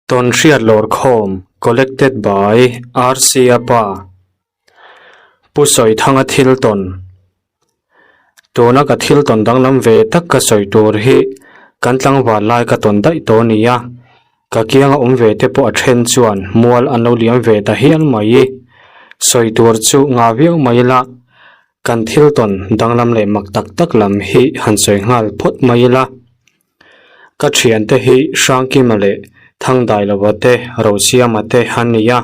Tawnhriat Lawrkhawm Collected by RC Apa Pu Sawithanga thil tawn Tuna ka thil tawn danglam ve tak ka sawi tur hi kan tlangval lai ka tawn daih tawh a ni a, ka kianga awm ve te pawh a then chuan mual an lo liam ve ta hial mai. Sawi tur chu nga viau mai ila, kan thil tawn danglam leh mak tak tak lam hi han sawi nghal phawt mai ila. Ka thiante hi Hrangkima leh Thangdailova te, Rosiama te an ni a,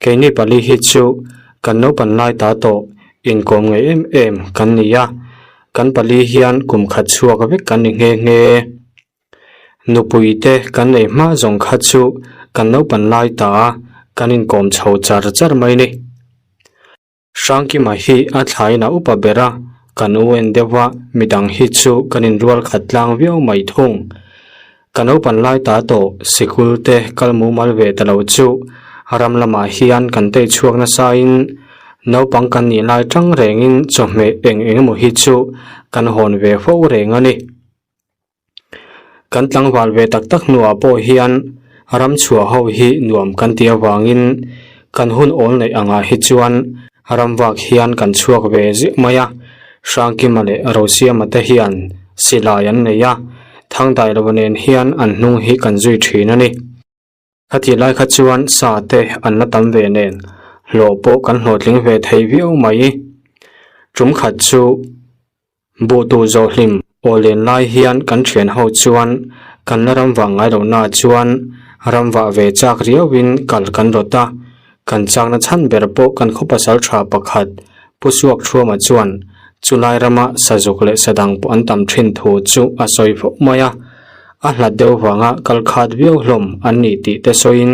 keini pali hi chu kan naupan lai ta tawh inkawm ngei em em kan ni a, kan pali hian kum khat chhuak vek kan ni nghe nghe. Nupui te kan nei hma zawng kha chu kan naupan lai ta kan inkawm chho char char mai ni. Hrangkima hi a thlaiin a upa ber a, kan u en deuh a, midang hi chu kan inrual khat tlang viau mai thung. Ka naupan lai ta tawh sikul te kal mumal ve ta lo chu ram lamah hian kan tei chhuak nasain naupang kan nih lai tang rengin chawhmeh eng eng emaw hi chu kan hawn ve fo reng a ni. Kan tlangval ve tak tak hnuah pawh hian ram chhuah ho hi nuam kan tih avangin kan hun awl neih angah hi chuan ram vak hian kan chhuak ve ziah mai a. Hrangkima leh Rosiama te hian silai an nei a, Thangdailova nen hian an hnung hi kan zui thin a ni. Khatih lai kha chuan sa te an la tam ve nen hlawh pawh kan hlawhtling ve thei viau mai. Tum khat chu Buh tur zawh hlim aw len lai hian kan thian ho chuan kan la ram vah ngai loh na chuan ram vah ve chak riau in kal kan rawt a, kan chak na chhan ber pawh kan khaw pasal tha pakhat Pu Suak Thuama chuan chulai rama sazuk leh sadang pawh an tam thin thu chu a sawi fo mai a, a hlat deuh vanga kal khat viau hlawm an ni tih te sawiin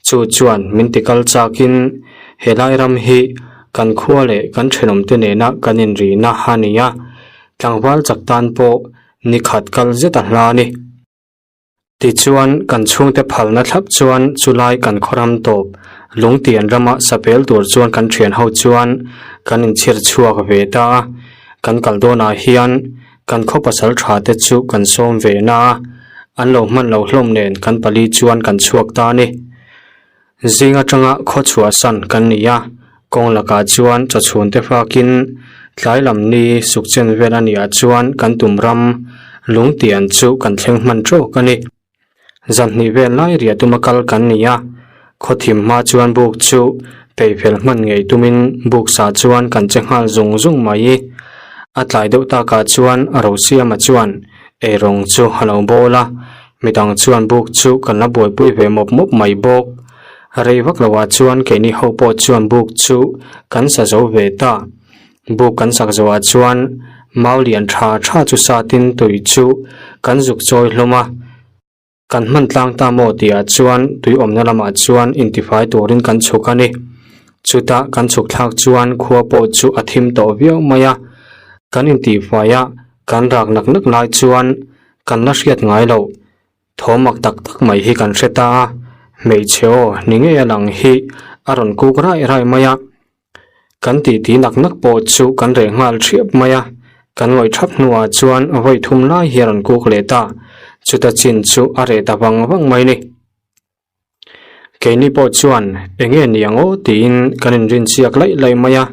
chu chuan min ti kal chak in helai ram hi Kan khua leh kan thenawmte nena kan inrihna a ni a, tlangval chak tan pawh ni khat kal zet a hla a ni. Tichuan, kan chhungte phalna thlap chuan chulai kan khawram tawp Lungtian rama sapel tur chuan kan thian ho chuan kan inchhir chhuak ve ta a, kan kal dawnah hian kan khaw pasal tha te chu kan sawm ve na a, an lo hman lo hlawm nen kan pali chuan kan chhuak ta a ni. Zing atanga khaw chhuahsan kan ni a, kawng lakah chuan chawchhunte fakin tlai lam ni sukchen vel a nih ah chuan kan tum ram lungtian chu kan thleng hman tawk a ni. Zanhnih vel lai riah tuma kal kan ni a, khaw thim hma chuan buk chu peihfel hman ngei tumin buk sa chuan kan che nghal zung zung mai. A tlai deuh takah chuan Rosiama chuan eirawng chu a lo bawl a, Midang chuan buk chu kan la buaipui ve mawp mawp mai bawk. Rei vak loah chuan keini ho pawh chuan buk chu kan sa zo ve ta. Buk kan sak zawhah chuan mau lian tha tha chu satin tui chu kan zuk chawi hlawm a. Kan hman tlang ta maw tihah chuan tui awmna lamah chuan intifai turin kan chhuk a ni. Chutah kan chhuk thlak chuan khua pawh chu a thim tawh viau mai a. Kan intihfai a, kan rak nak nak lai chuan Kan la hriat ngai loh, thawm mak tak tak mai hi kan hre ta a, hmeichhe aw ni ngei a lang hi a rawn kuk raih raih mai a. Kan titi nak nak pawh chu kan reh nghal thiap mai a, kan ngawih thap hnuah chuan vawi thum lai hi a rawn kuk leh ta, chuta chin chu a reh ta vang vang mai ni. Keini pawh chuan eng nge ni ang aw tiin kan inrin chiak laih laih mai a,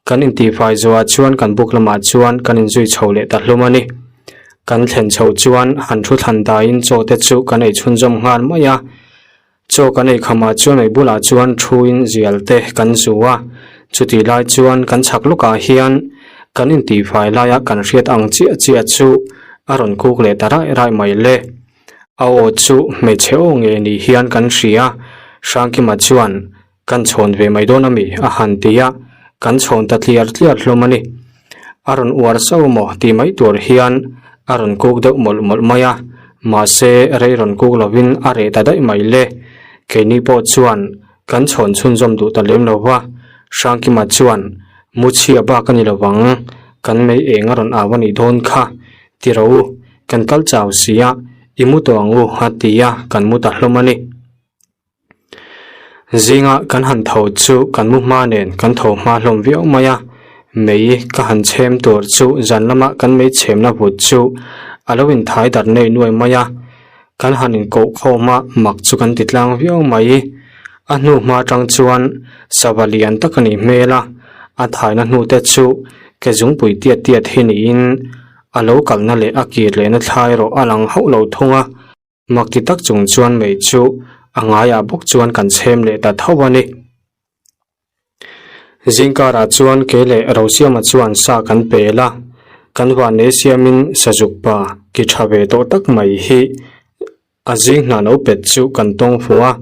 kan intihfai zawhah chuan kan buk lamah chuan kan inzui chho leh ta hlum a ni. Kan thlen chhoh chuan han thu thlan daiin chaw te chu kan ei chhunzawm nghal mai a, chaw kan ei khamah chuan ei bulah chuan thuin zial te kan zu a, chutih lai chuan kan chhak lawkah hian kan intihfai laia kan hriat ang chiah chiah chu a rawn kuk leh ta raih raih mai le. A aw chu hmeichhe aw nge ni hian kan hria, Hrangkima chuan kan chhawn ve mai dawn ami a han ti a, kan chhawn ta tliar tliar hlawm a ni. A rawn uar sauh maw tih mai tur hian a rawn kuk deuh mawlh mawlh mai a, mahse rei rawn kuk lovin a reh ta daih mai le. Keini pawh chuan kan chhawn chhunzawm duh ta lem lo va, Hrangkima chuan Muchhia bak a ni lovang, kan mei eng a rawn au a nih dawn kha, ti rawh u. Kan kal chau si a, i mu tawh ang u a ti a, kan mu ta hlawm a ni. Zinga kan han tho chu kan mu hma nen kan tho hma hlawm viau mai a, mei ka han chhem tur chu zan lama kan mei chhemna vut chu a lo inthai darh nei nuai mai a. Kan han inkoh khawm a, mak chu kan ti tlang viau mai. A hnu hma atang chuan sava lian tak a nih hmel a, a thaina hnu te chu ke zungpui tiat tiat hi niin a lo kalna leh a kir lehna thla erawh a lang hauh lo thung a. Mak ti tak chung chuan mei chu a ngaiah bawk chuan kan chhem leh ta tho a ni. Zingkarah chuan kei leh Rosiama chuan sa kan pel a, kan vannei siamin sazuk pa ki tha ve tawh tak mai hi a zing hna lo pet chu kan tawng fuh a,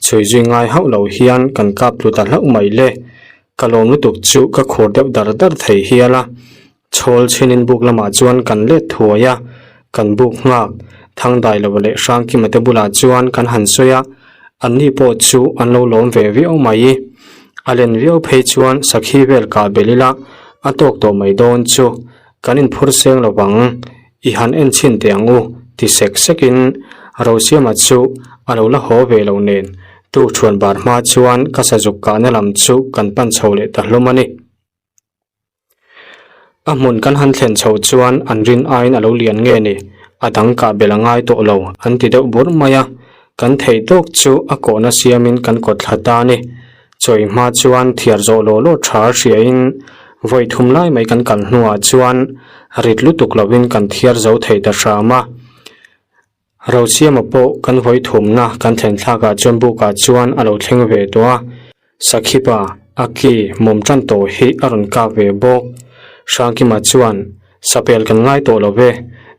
chhui zui ngai hauh lo hian kan kap tlu ta hlauh mai le. Ka lawm lutuk chu ka khur deuh dar dar thei hial a, Chhawl chhinin buk lamah chuan kan let thuai a, kan buk nghak Thangdai lo leh Hrangkima te bulah chuan kan han sawi a, anni pawh chu an lo lawm ve viau mai. A len viau phei chuan sakhi vel kah belh ila a tawk tawh mai dawn chu kan inphur seng lo vang, i han en chhin teh ang u ti sek sekin Rosiama chu a lo la haw ve lo nen tukṭhuan bar hma chuan ka sazuk kahna lam chu kan pan chho leh ta hlawm a ni. A hmun kan han thlen chho chuan an rin aiin a lo lian nge ni, a dang kah belh a ngai tawh lo an ti deuh bur mai a, kan theih tawk chu a kawhna siamin kan kawt thla ta a ni. Chawi hma chuan thiar zawh law law tha hriain vawi thum lai mai kan kal hnuah chuan rit lutuk lovin kan thiar zo thei ta hram a. Rosiama pawh kan vawi thumna kan thlen thlakah chuan bukah chuan a lo thleng ve tawh a, Sakhipa, a ki mawm tan tawh hi a rawn kap ve bawk. Hrangkima chuan, Sapel kan ngai tawh lo ve,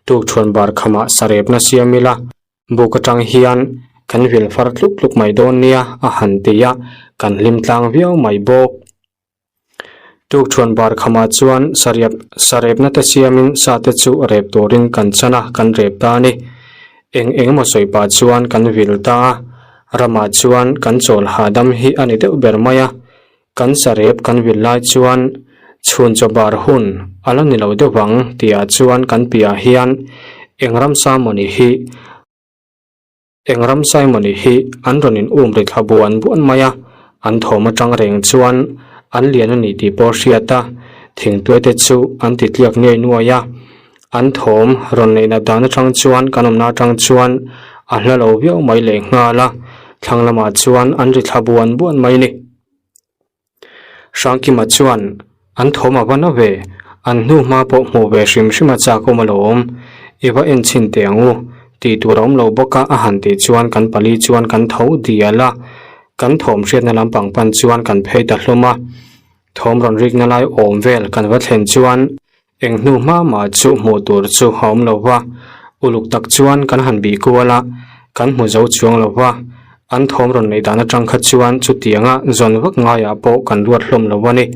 tukṭhuan bar khamah sarepna siam ila, buk aṭang hian kan vil far tluk tluk mai dawn nia a han ti a, kan hlim tlang viau mai bawk. Tukṭhuan bar khamah chuan sariap sarepna te siamin sa te chu rep turin kan chan a, kan rep ta a ni. Eng eng emaw sawi pah chuan kan vil ta a, ramah chuan kan chawl hahdam hi a ni deuh ber mai a. Kan sarep kan vil lai chuan chhun chaw bar hun a la ni lo deuh vang tihah chuan kan piahah hian eng ramsa mawni hi Eng ram Simon-i hi an rawn in um ri thla buan buan mai a, an thawm atang reng chuan an lian a ni tih pawh hriat a, thingtuai te chu an ti tliak ngei nuai a. An thawm rawn neihna dan atang chuan kan awmna atang chuan a hla lo viau mai leh nghal a, thlang lamah chuan an ri thla buan buan mai ni. Hrangkima chuan, An thawm a va na ve, an hnu hma pawh hmuh ve hrim hrim a chak awm alawm, i va en chhin teh ang u, tih tur a awm lo bawk a a han tih chuan kan pali chuan kan tho dial a, kan thawm hriatna lampang pan chuan kan phei ta hlawm a, thawm rawn rikna lai awm vel kan va thlen chuan Eng hnu hma mah chu hmuh tur chu a awm lo va, uluk tak chuan kan han bih kual a, kan hmu zo chuang lo va, an thawm rawn neih dan atang kha chuan chutianga zawn vak ngaiah pawh kan ruat hlawm lo a ni.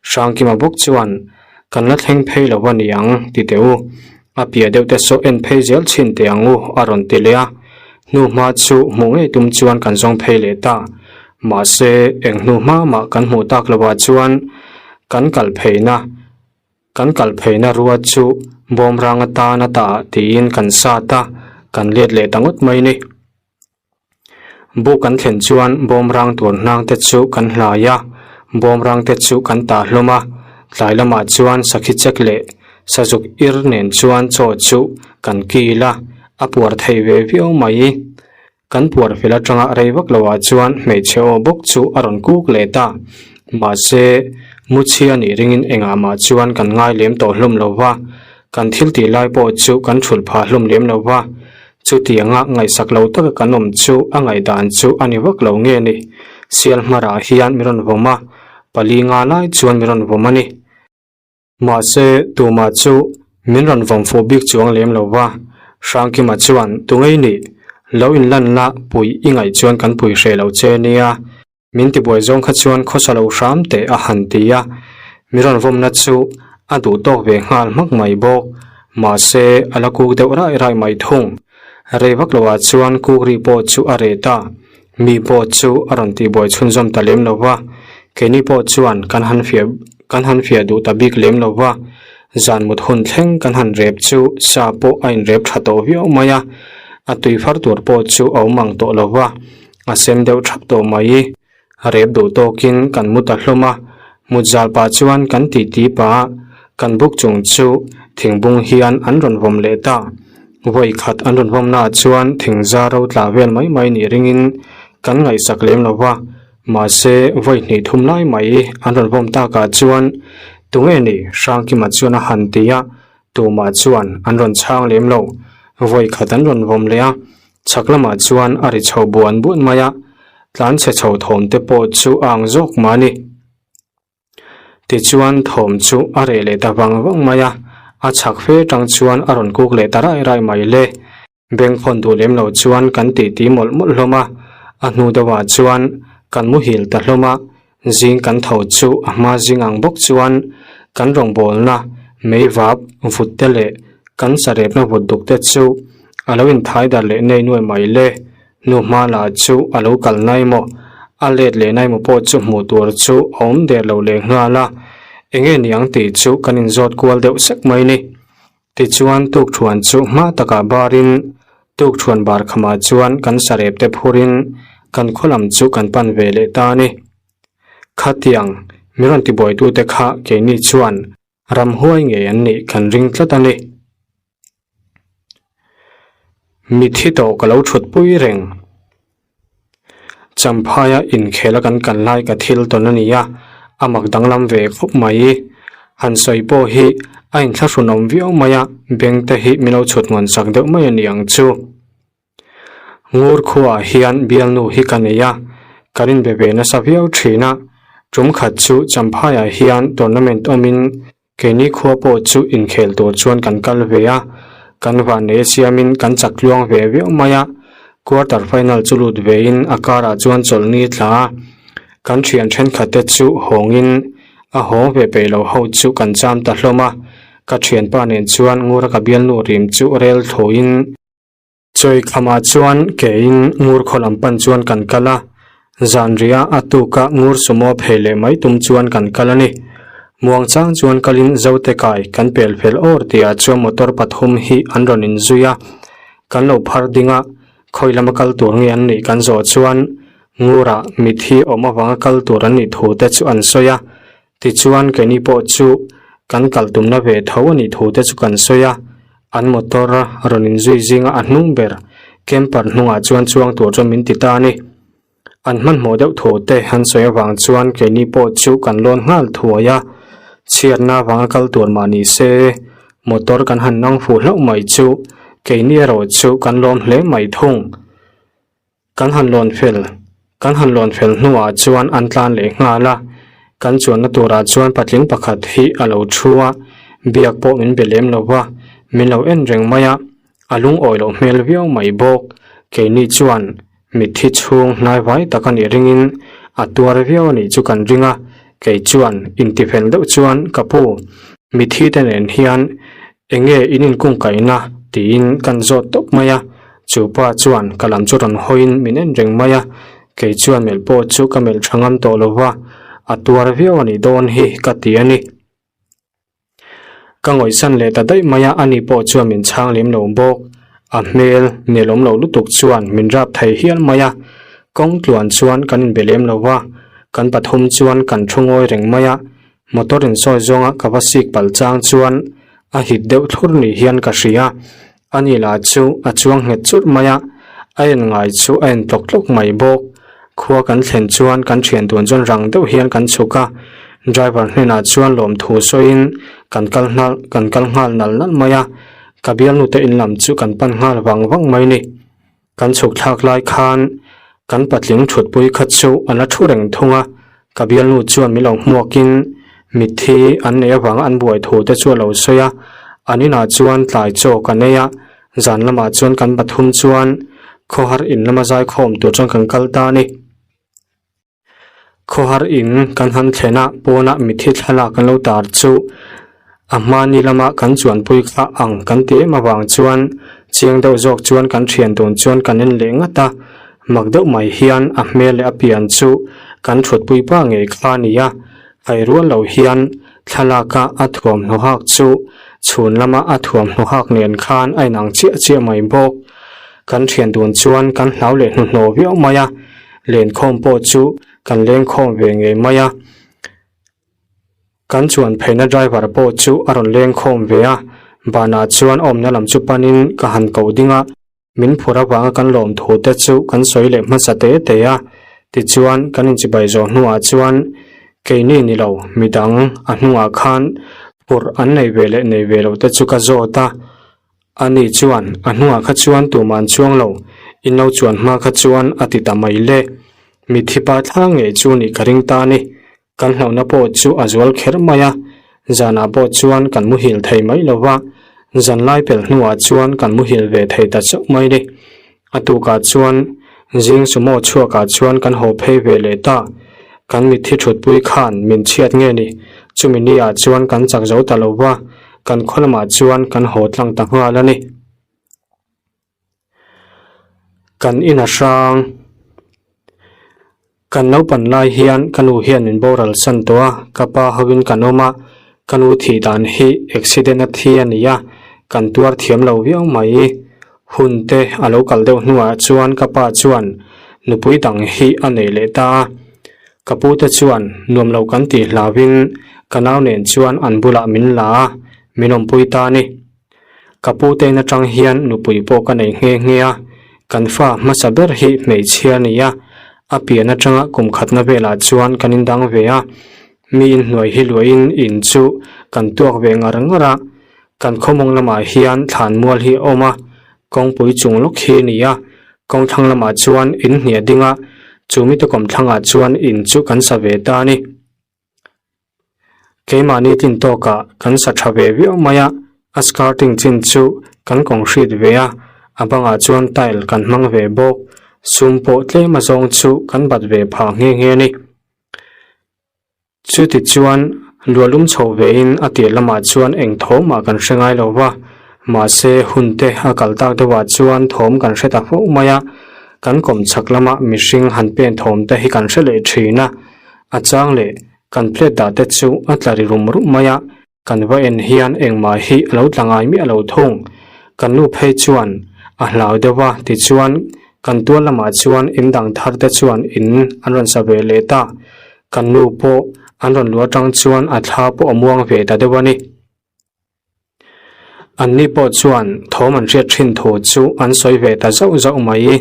Hrangkima bawk chuan, Kan la thleng phei lo a ni ang, ti teh u. A piah deuh te saw en phei zel chhin teh ang u, a rawn ti leh a. Hnu hma chu hmuh ngei tum chuan kan zawng phei leh ta. Mahse, eng hnu hma mah kan hmuh tak lovah chuan kan kal pheina, Kan kal pheina rua chu bawmrang atan a tah tiin kan sat a, kan let leh ta ngawt mai ni. Buk kan thlen chuan bawmrang tur hnang te chu kan hlai a, bawmrang te chu kan tah hlawm a, tlai lamah chuan sakhi chek leh sazuk ir nen chuan chaw chu kan kil a, a puar thei ve viau mai. Kan puar fel atanga rei vak loah chuan hmeichhe aw bawk chu a rawn kuk leh ta. Mahse, Muchhia nih ringin engah mah chuan kan ngai lem tawh hlawm lo va, kan thil tih lai pawh chu kan thulh phah hlawm lem lo va. Chutianga ngaihsak lo taka kan awm chu a ngaihdan chu a ni vak lo nge ni? Sial hmarah hian min rawn vawm a, pali nga lai chuan min rawn vawm a ni. Mahse, tumah chu min rawn vawm fuh bik chuang lem lo va, Hrangkima chuan, Tungei nih, lo inlan la pui i ngaih chuan kan pui hreh lo che nia, min tibuai zawng kha chuan khawsa lo hram teh a han ti a, min rawn vawmna chu a duh tawk ve nghal hmak mai bawk. Mahse, a la kuk deuh raih raih mai thung. Rei vak loah chuan kuk ri pawh chu a reh ta. Mi pawh chu a rawn tihbuai chhunzawm ta lem lo va, keini pawh chuan kan han fiah kan han fiah duh ta bik lem lo va, zan mut hun thleng kan han rep chu sa pawh a inrep tha tawh viau mai a, a tui far tur pawh chu a awm ang tawh lo va, a sen deuh thap tawh mai. A rep duh tawkin kan mu ta hlawm a, mut zal pah chuan kan titi pah a, kan buk chung chu thingbung hian an rawn vawm leh ta. Vawi khat an rawn vawmnaah chuan thingza ro tla vel mai mai nih ringin kan ngaihsak lem lo va, mahse vawi hnih thum lai mai an rawn vawm takah chuan tunge ni Hrangkima chuan a han ti a, tumah chuan an rawn chhang lem lo. Vawi khat an rawn vawm leh a, chhak lamah chuan a ri chho buan buan mai a, tlanchhe chho thawm te pawh chu a ang zawk mah a ni. Tichuan thawm chu a reh leh ta vang vang mai a, a chhak fe tang chuan a rawn kuk leh ta rai rai mai le. Bengkhawn duh lem lo chuan kan titi mawlh mawlh hlawm a, a hnu deuhah chuan kan muhil ta hlawm a, zing kan tho chu a hma zing ang bawk chuan kan rawngbawlna meivap vut te leh kan sarepna vut duk te chu a lo inthai darh leh nei nuai mai le. Nu hma lah chu a lo kal nai maw? A let leh nai maw pawh chu hmuh tur chu a awm der lo leh nghal a, enge niang tih chu kan inzawt kual deuh sek mai ni. Tichuan tukthuan chu hma takah barin tukthuan bar khamah chuan kan sarep te phurin kan khaw lam chu kan pan ve leh ta a ni. Khatiang, mi rawn tibuaitute kha keini chuan Ramhuai ngei an nih kan ring tlat a ni. Mithi tawh ka lo thutpui reng. Champhaia inkhela kan kal lai ka thil tawn a ni a, a mak danglam ve khawp mai. Han sawi pawh hi a inthlahrunawm viau mai a, beng te hi min lo chhut ngawn sak deuh mai a ni ang chu. Ngur khuaah hian bialnu hi ka nei a, kan inbe ve nasa viau thin a, tum khat chu Champhaiah hian tournament awmin keini khua pawh chu inkhel tur chuan kan kal ve a, kan vannei siamin kan chak tluang ve viau mai a, quarter final chu lut vein a karah chuan chawlhni tla a, kan thian thenkhat te chu hawngin a hawng ve peih lo ho chu kan cham ta hlawm a, ka thianpa nen chuan Ngura ka bialnu rim chu rel thlawhin. Chawi khamah chuan keiin ngur khaw lam pan chuan kan kal a, zanriah a tuka ngur sumo phei leh mai tum chuan kan kal a ni. Muangchang chuan kalin Zote kai kan pel fel awr tihah chuan motor pathum hi an rawn inzui a, kan lo phar ding a, khawi lama kal tur nge an nih kan zawh chuan ngurah mithi awm avanga kal tur an nih thu te chu an sawi a, Tichuan keini pawh chu kan kal tumna ve tho a nih thu te chu kan sawi a, an motor rawn inzui zinga a hnung ber camper hnungah chuan chuang tur chuan min ti ta a ni. An hmanhmawh deuh thu te an sawi avang chuan keini pawh chu kan lawn nghal thuai a, chhiatna avanga kal tur mah ni se motor kan han nang fuh hlauh mai chu keini erawh chu kan lawm hle mai thung. Kan han lawn fel, kan han lawn fel hnuah chuan an tlan leh nghal a, kan chuanna turah chuan patling pakhat hi a lo thu a, biak pawh min be lem lo va, min lo en reng mai a, a lungawi loh hmel viau mai bawk. Keini chuan mitthi chhung hnaivai tak a nih ringin a tuar viau a nih chu kan ring a, kei chuan intifel deuh chuan ka pu, mitthi te nen hian Enge in inkungkaihna? tiin kan zawt tawp mai a, chu pa chuan ka lam chu rawn hawiin min en reng mai a, kei chuan melh pawh chu ka melh tha ngam tawh lo va, a tuar viau a nih dawn hi ka ti a ni. Ka ngawihsan leh ta daih mai a, ani pawh chuan min chhang lem lo bawk, a hmel nelawm lo lutuk chuan min rap thei hial mai a, kawng tluan chuan kan inbe lem lo va, kan pathum chuan kan thu ngawi reng mai a, Motor insawi zawnga ka va sik palh chang chuan a hit deuh thlur ni hian ka hria. Ani lah chu a chuang nghet churh mai a, a en ngai chu a en tlawk tlawk mai bawk. Khua kan thlen chuan kan thian dun chuan rang deuh hian kan chhuk a, driver hnenah chuan lawmthu sawiin kan kal nghal kan kal nghal nal nal mai a, ka bialnute in lam chu kan pan nghal vang vang mai ni. Kan chhuk thlak lai khan kan patling thutpui kha chu a la thu reng thung a, ka bialnu chuan min lo hmuakin mitthi an neih avanga an buai thu te chu a lo sawi a, an inah chuan tlai chaw ka nei a, zan lamah chuan kan pathum chuan khawhar in lama zaikhawm tur chuan kan kal ta a ni. Khawhar in kan han thlen a, pawnah mithi thlalak an lo tar chu a hmani lama kan chuanpui kha ang kan ti em avang chuan chiang deuh zawk chuan kan thian dun chuan kan en leh ngat a, mak deuh mai hian a hmel leh a pian chu kan thutpui pa ngei kha a ni a, hai rual lo hian thlalaka a thuamhnaw hak chu chhun lama a thuamhnaw hak nen khan a inang chiah chiah mai bawk. Kan thian dun chuan kan hlau leh hnuhnawh viau mai a. Lenkhawm pawh chu kan lengkhawm ve ngei mai a, kan chuan pheina driver pawh chu a rawn lengkhawm ve a, Banah chuan awmna lam chu panin ka han ko ding a, min phur avanga kan lawm thu te chu kan sawi leh hmasa te te a. Tichuan kan inchibai zawh hnuah chuan keini ni lo midang a hnungah khan phurh an nei ve leh nei ve lo te chu ka zawt a. Ani chuan, A hnungah kha chuan tumah an chuang lo, in lo chuan hma kha chuan a ti ta mai le. Mitthi pa thla ngei chu nih ka ring ta a ni. Kan hlauhna pawh chu a zual kher mai a, zanah pawh chuan kan muhil thei mai lo va, zan lai pel hnuah chuan kan muhil ve thei ta chauh mai ni. A tukah chuan zing sumo chhuakah chuan kan haw phei ve leh ta. Kan mitthi thutpui khan min chhiat nge ni? Chumi ni ah chuan kan chak zo ta lo va, kan khaw lamah chuan kan haw tlang ta nghal a ni. Kan in a hrang. Kan naupan lai hian ka nu hian min boral san tawh a, ka pa hovin kan awm a, ka nu thih dan hi accident a thi a ni a, kan tuar thiam lo viau mai. Hun te a lo kal deuh hnuah chuan ka pa chuan nupui dang hi a nei leh ta a, ka pu te chuan nuam lo kan tih hlauhin ka nau nen chuan an bulah min la a, min awmpui ta a ni. Ka pu te in atang hian nupui pawh ka nei nghe nghe a, kan fa hmasa ber hi hmeichhia a ni a, a pian atanga kum khatna velah chuan kan indang ve a, mi inhnuai hi luahin in chu kan tuak ve ngar ngar a, kan khawmawng lamah hian thlan mual hi a awm a, kawngpui chung lawk hi a ni a, kawngthlang lamah chuan in hniah ding a, chu mite kawmthlangah chuan in chu kan sa ve ta a ni. Keimahni tlin tawkah kan sa tha ve viau mai a, a skirting chin chu kan concrete ve a, a bangah chuan tile kan hmang ve bawk, sum pawh tlem azawng chu kan bat ve phah nghe nghe a ni. Chuti chuan luahlum chho vein a tir lamah chuan eng thawmah kan hre ngai lo va, mahse hun te a kal tak deuhah chuan thawm kan hre ta fo mai a, kan kawm chhak lama mihring han pen thawm te hi kan hre leh thin a. A chang leh kan plate dah te chu a tla ri rum rum mai a, kan va en hian engmah hi a lo tla ngai miah lo thung. Kan nu phei chuan a hlau deuh a, tichuan kan tual lamah chuan in dang thar te chuan in an rawn sa ve leh ta. Kan nu pawh an rawn luh atang chuan a thla pawh a muang ve ta deuh a ni. Anni pawh chuan thawm an hriat thin thu chu an sawi ve ta zauh zauh mai.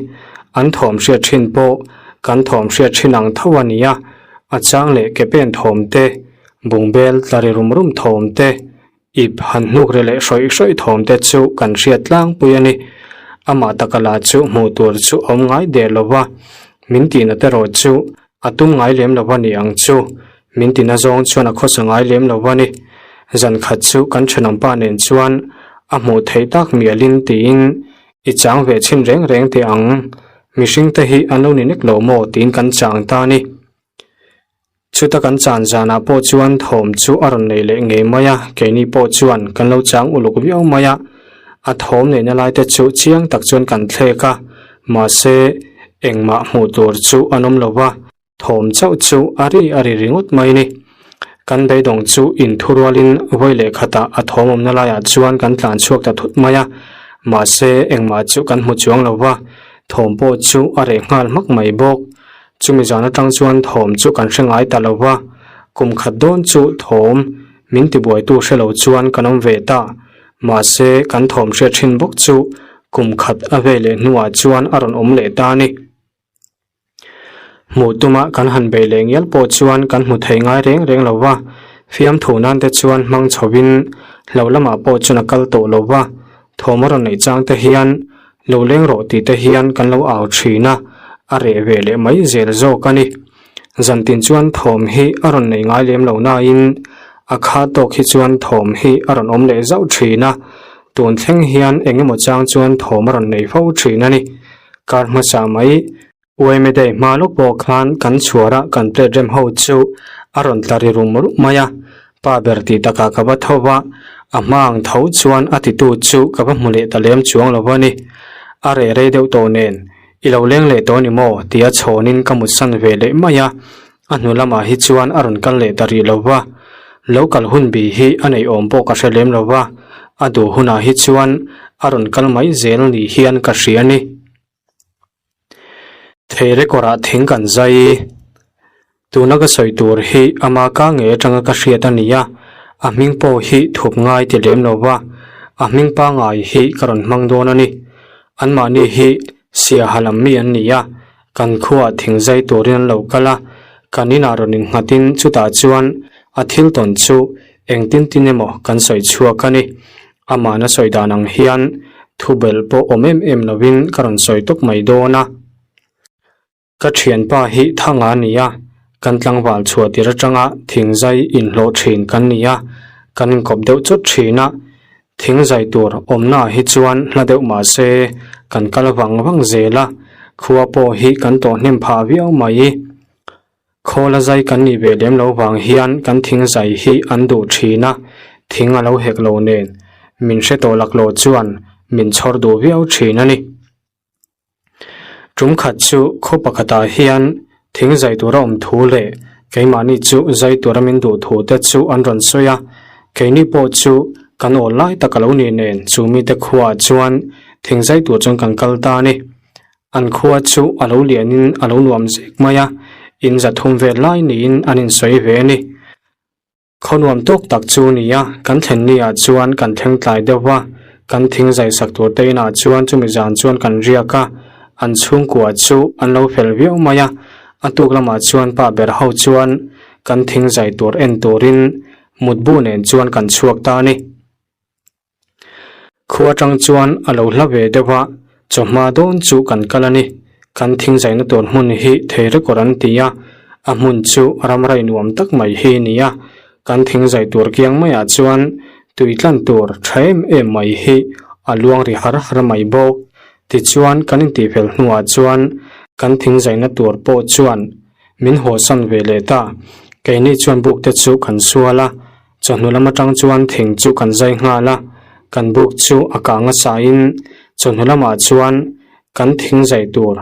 An thawm hriat thin pawh kan thawm hriat thin ang tho a ni a, a chang leh ke pen thawm te, bungbel tla ri rum rum thawm te, ip han hnuk ri leh hrawih hrawih thawm te chu kan hriat tlangpui a ni. Amah taka la chu hmuh tur chu a awm ngai der lo va, min tihna te erawh chu A tum ngai lem lo a ni ang chu, min ti nazawng chuan a khawsa ngai lem lo a ni. Zan khat chu kan thenawmpa nen chuan a hmuh theih tak mialin tiin i chang ve chhin reng reng teh ang, mihring te hi an lo ni nek lo maw tiin kan chang ta a ni. Chuta kan chan zanah pawh chuan thawm chu a rawn nei leh ngei mai a, keini pawh chuan kan lo chang uluk viau mai a, a thawm neihna lai te chu chiang tak chuan kan thlek a, mahse engmah hmuh tur chu an awm lo va, thawm chauh chu a ri a ri ringawt mai ni. Kan beidawng chu inthu rualin vawi leh khatah a thawm awmna laiah chuan kan tlan chhuak ta thut mai a, mahse engmah chu kan hmu chuang lo va, thawm pawh chu a reh nghal hmak mai bawk. Chumi zan atang chuan thawm chu kan hre ngai ta lo va, kum khat dawn chu thawm min tibuaitu hre lo chuan kan awm ve ta. Mahse, kan thawm hriat thin bawk chu kum khat a ve leh hnuah chuan a rawn awm leh ta a ni. Hmuh tuma kan han bei leh ngial pawh chuan kan hmu thei ngai reng reng lo va, fiamthu nan te chuan hmang chhovin hlo lamah pawh chuan a kal tawh lo va, thawm a rawn neih chang te hian lo leng rawh tih te hian kan lo au thin a, a reh ve leh mai zel zawk a ni. Zantin chuan thawm hi a rawn nei ngai lem lo nain a kha tawk hi chuan thawm hi a rawn awm leh zauh thin a, tun thleng hian eng emaw chang chuan thawm a rawn nei fo thin a ni. Kar hmasa mai Uaime day hma lawk pawh khan kan chhuar a kan plate rem ho chu a rawn tla ri rum rum mai a, pa ber tih takah ka va tho va, a hma ang tho chuan a titu chu ka va hmu leh ta lem chuang lo a ni. A reh rei deuh tawh nen I lo leng leh tawh a ni maw? tia chhawnin ka mutsan ve leh mai a, a hnu lamah hi chuan a rawn kal leh ta rih lo va. Lo kal hun bi hi a nei awm pawh ka hre lem lo va, a duh hunah hi chuan a rawn kal mai zel ni hian ka hria a ni. Thei record-ah thing kan zai. Tuna ka sawi tur hi ama ka ngei atanga ka hriat a ni a, a hming pawh hi thup ngai ti lem lo va. A hming pangngai hi ka rawn hmang dawn a ni. Anmahni hi Siaha lam mi an ni a, kan khuaah thing zai turin an lo kal a, kan inah rawn innghatin chutah chuan a thil tawn chu engtin tin emaw kan sawi chhuak a ni. Amahna sawi dan ang hian thubelh pawh awm em em lovin ka rawn sawi tawp mai dawn a. Ka thianpa hi Thanga a ni a, kan tlangval chhuah tir atanga thingzai inhlawh thin kan ni a, kan inkawp deuh chawt thin a, thingzai tur awmnaah hi chuan hla deuh mah se kan kal vang vang zel a, khua pawh hi kan tawh hnem phah viau mai. Khawla zai kan nih ve lem lo vang hian kan thingzai hi an duh thin a, thing a lo hek lo nen min hre tawh laklawh chuan min chhawr duh viau thin a ni. Tum khat chu khaw pakhatah hian thing zai tura awm thu leh keimahni chu zai tura min duh thu te chu an rawn sawi a, keini pawh chu kan awl lai tak a lo nih nen chu mite khuaah chuan thing zai tur chuan kan kal ta a ni. An khua chu a lo lianin a lo nuam zek mai a, in zathum vel lai niin an insawi ve a ni. Khaw nuam tawk tak chu ni a, kan thlen ni ah chuan kan thleng tlai deuh va, kan thing zai sak tur te inah chuan chumi zan chuan kan riak a, an chhungkua chu an lo fel viau mai a, a tuk lamah chuan pa ber ho chuan kan thing zai tur en turin mutbu nen chuan kan chhuak ta a ni. Khua atang chuan a lo hla ve deuh a, chawhma dawn chu kan kal a ni. Kan thingzaina tur hmun hi thei record an ti a, a hmun chu ramrai nuam tak mai hi a ni a. Kan thingzai tur kiang maiah chuan tui tlan tur tha em em mai hi a luang ri har har mai bawk. Tichuan kan intihfel hnuah chuan kan thingzaina tur pawh chuan min hawsan ve leh ta. Keini chuan buk te chu kan sual a. Chawhnu lam atang chuan thing chu kan zai nghal a, kan buk chu a kang a sahin chawhnu lamah chuan kan thing zai tur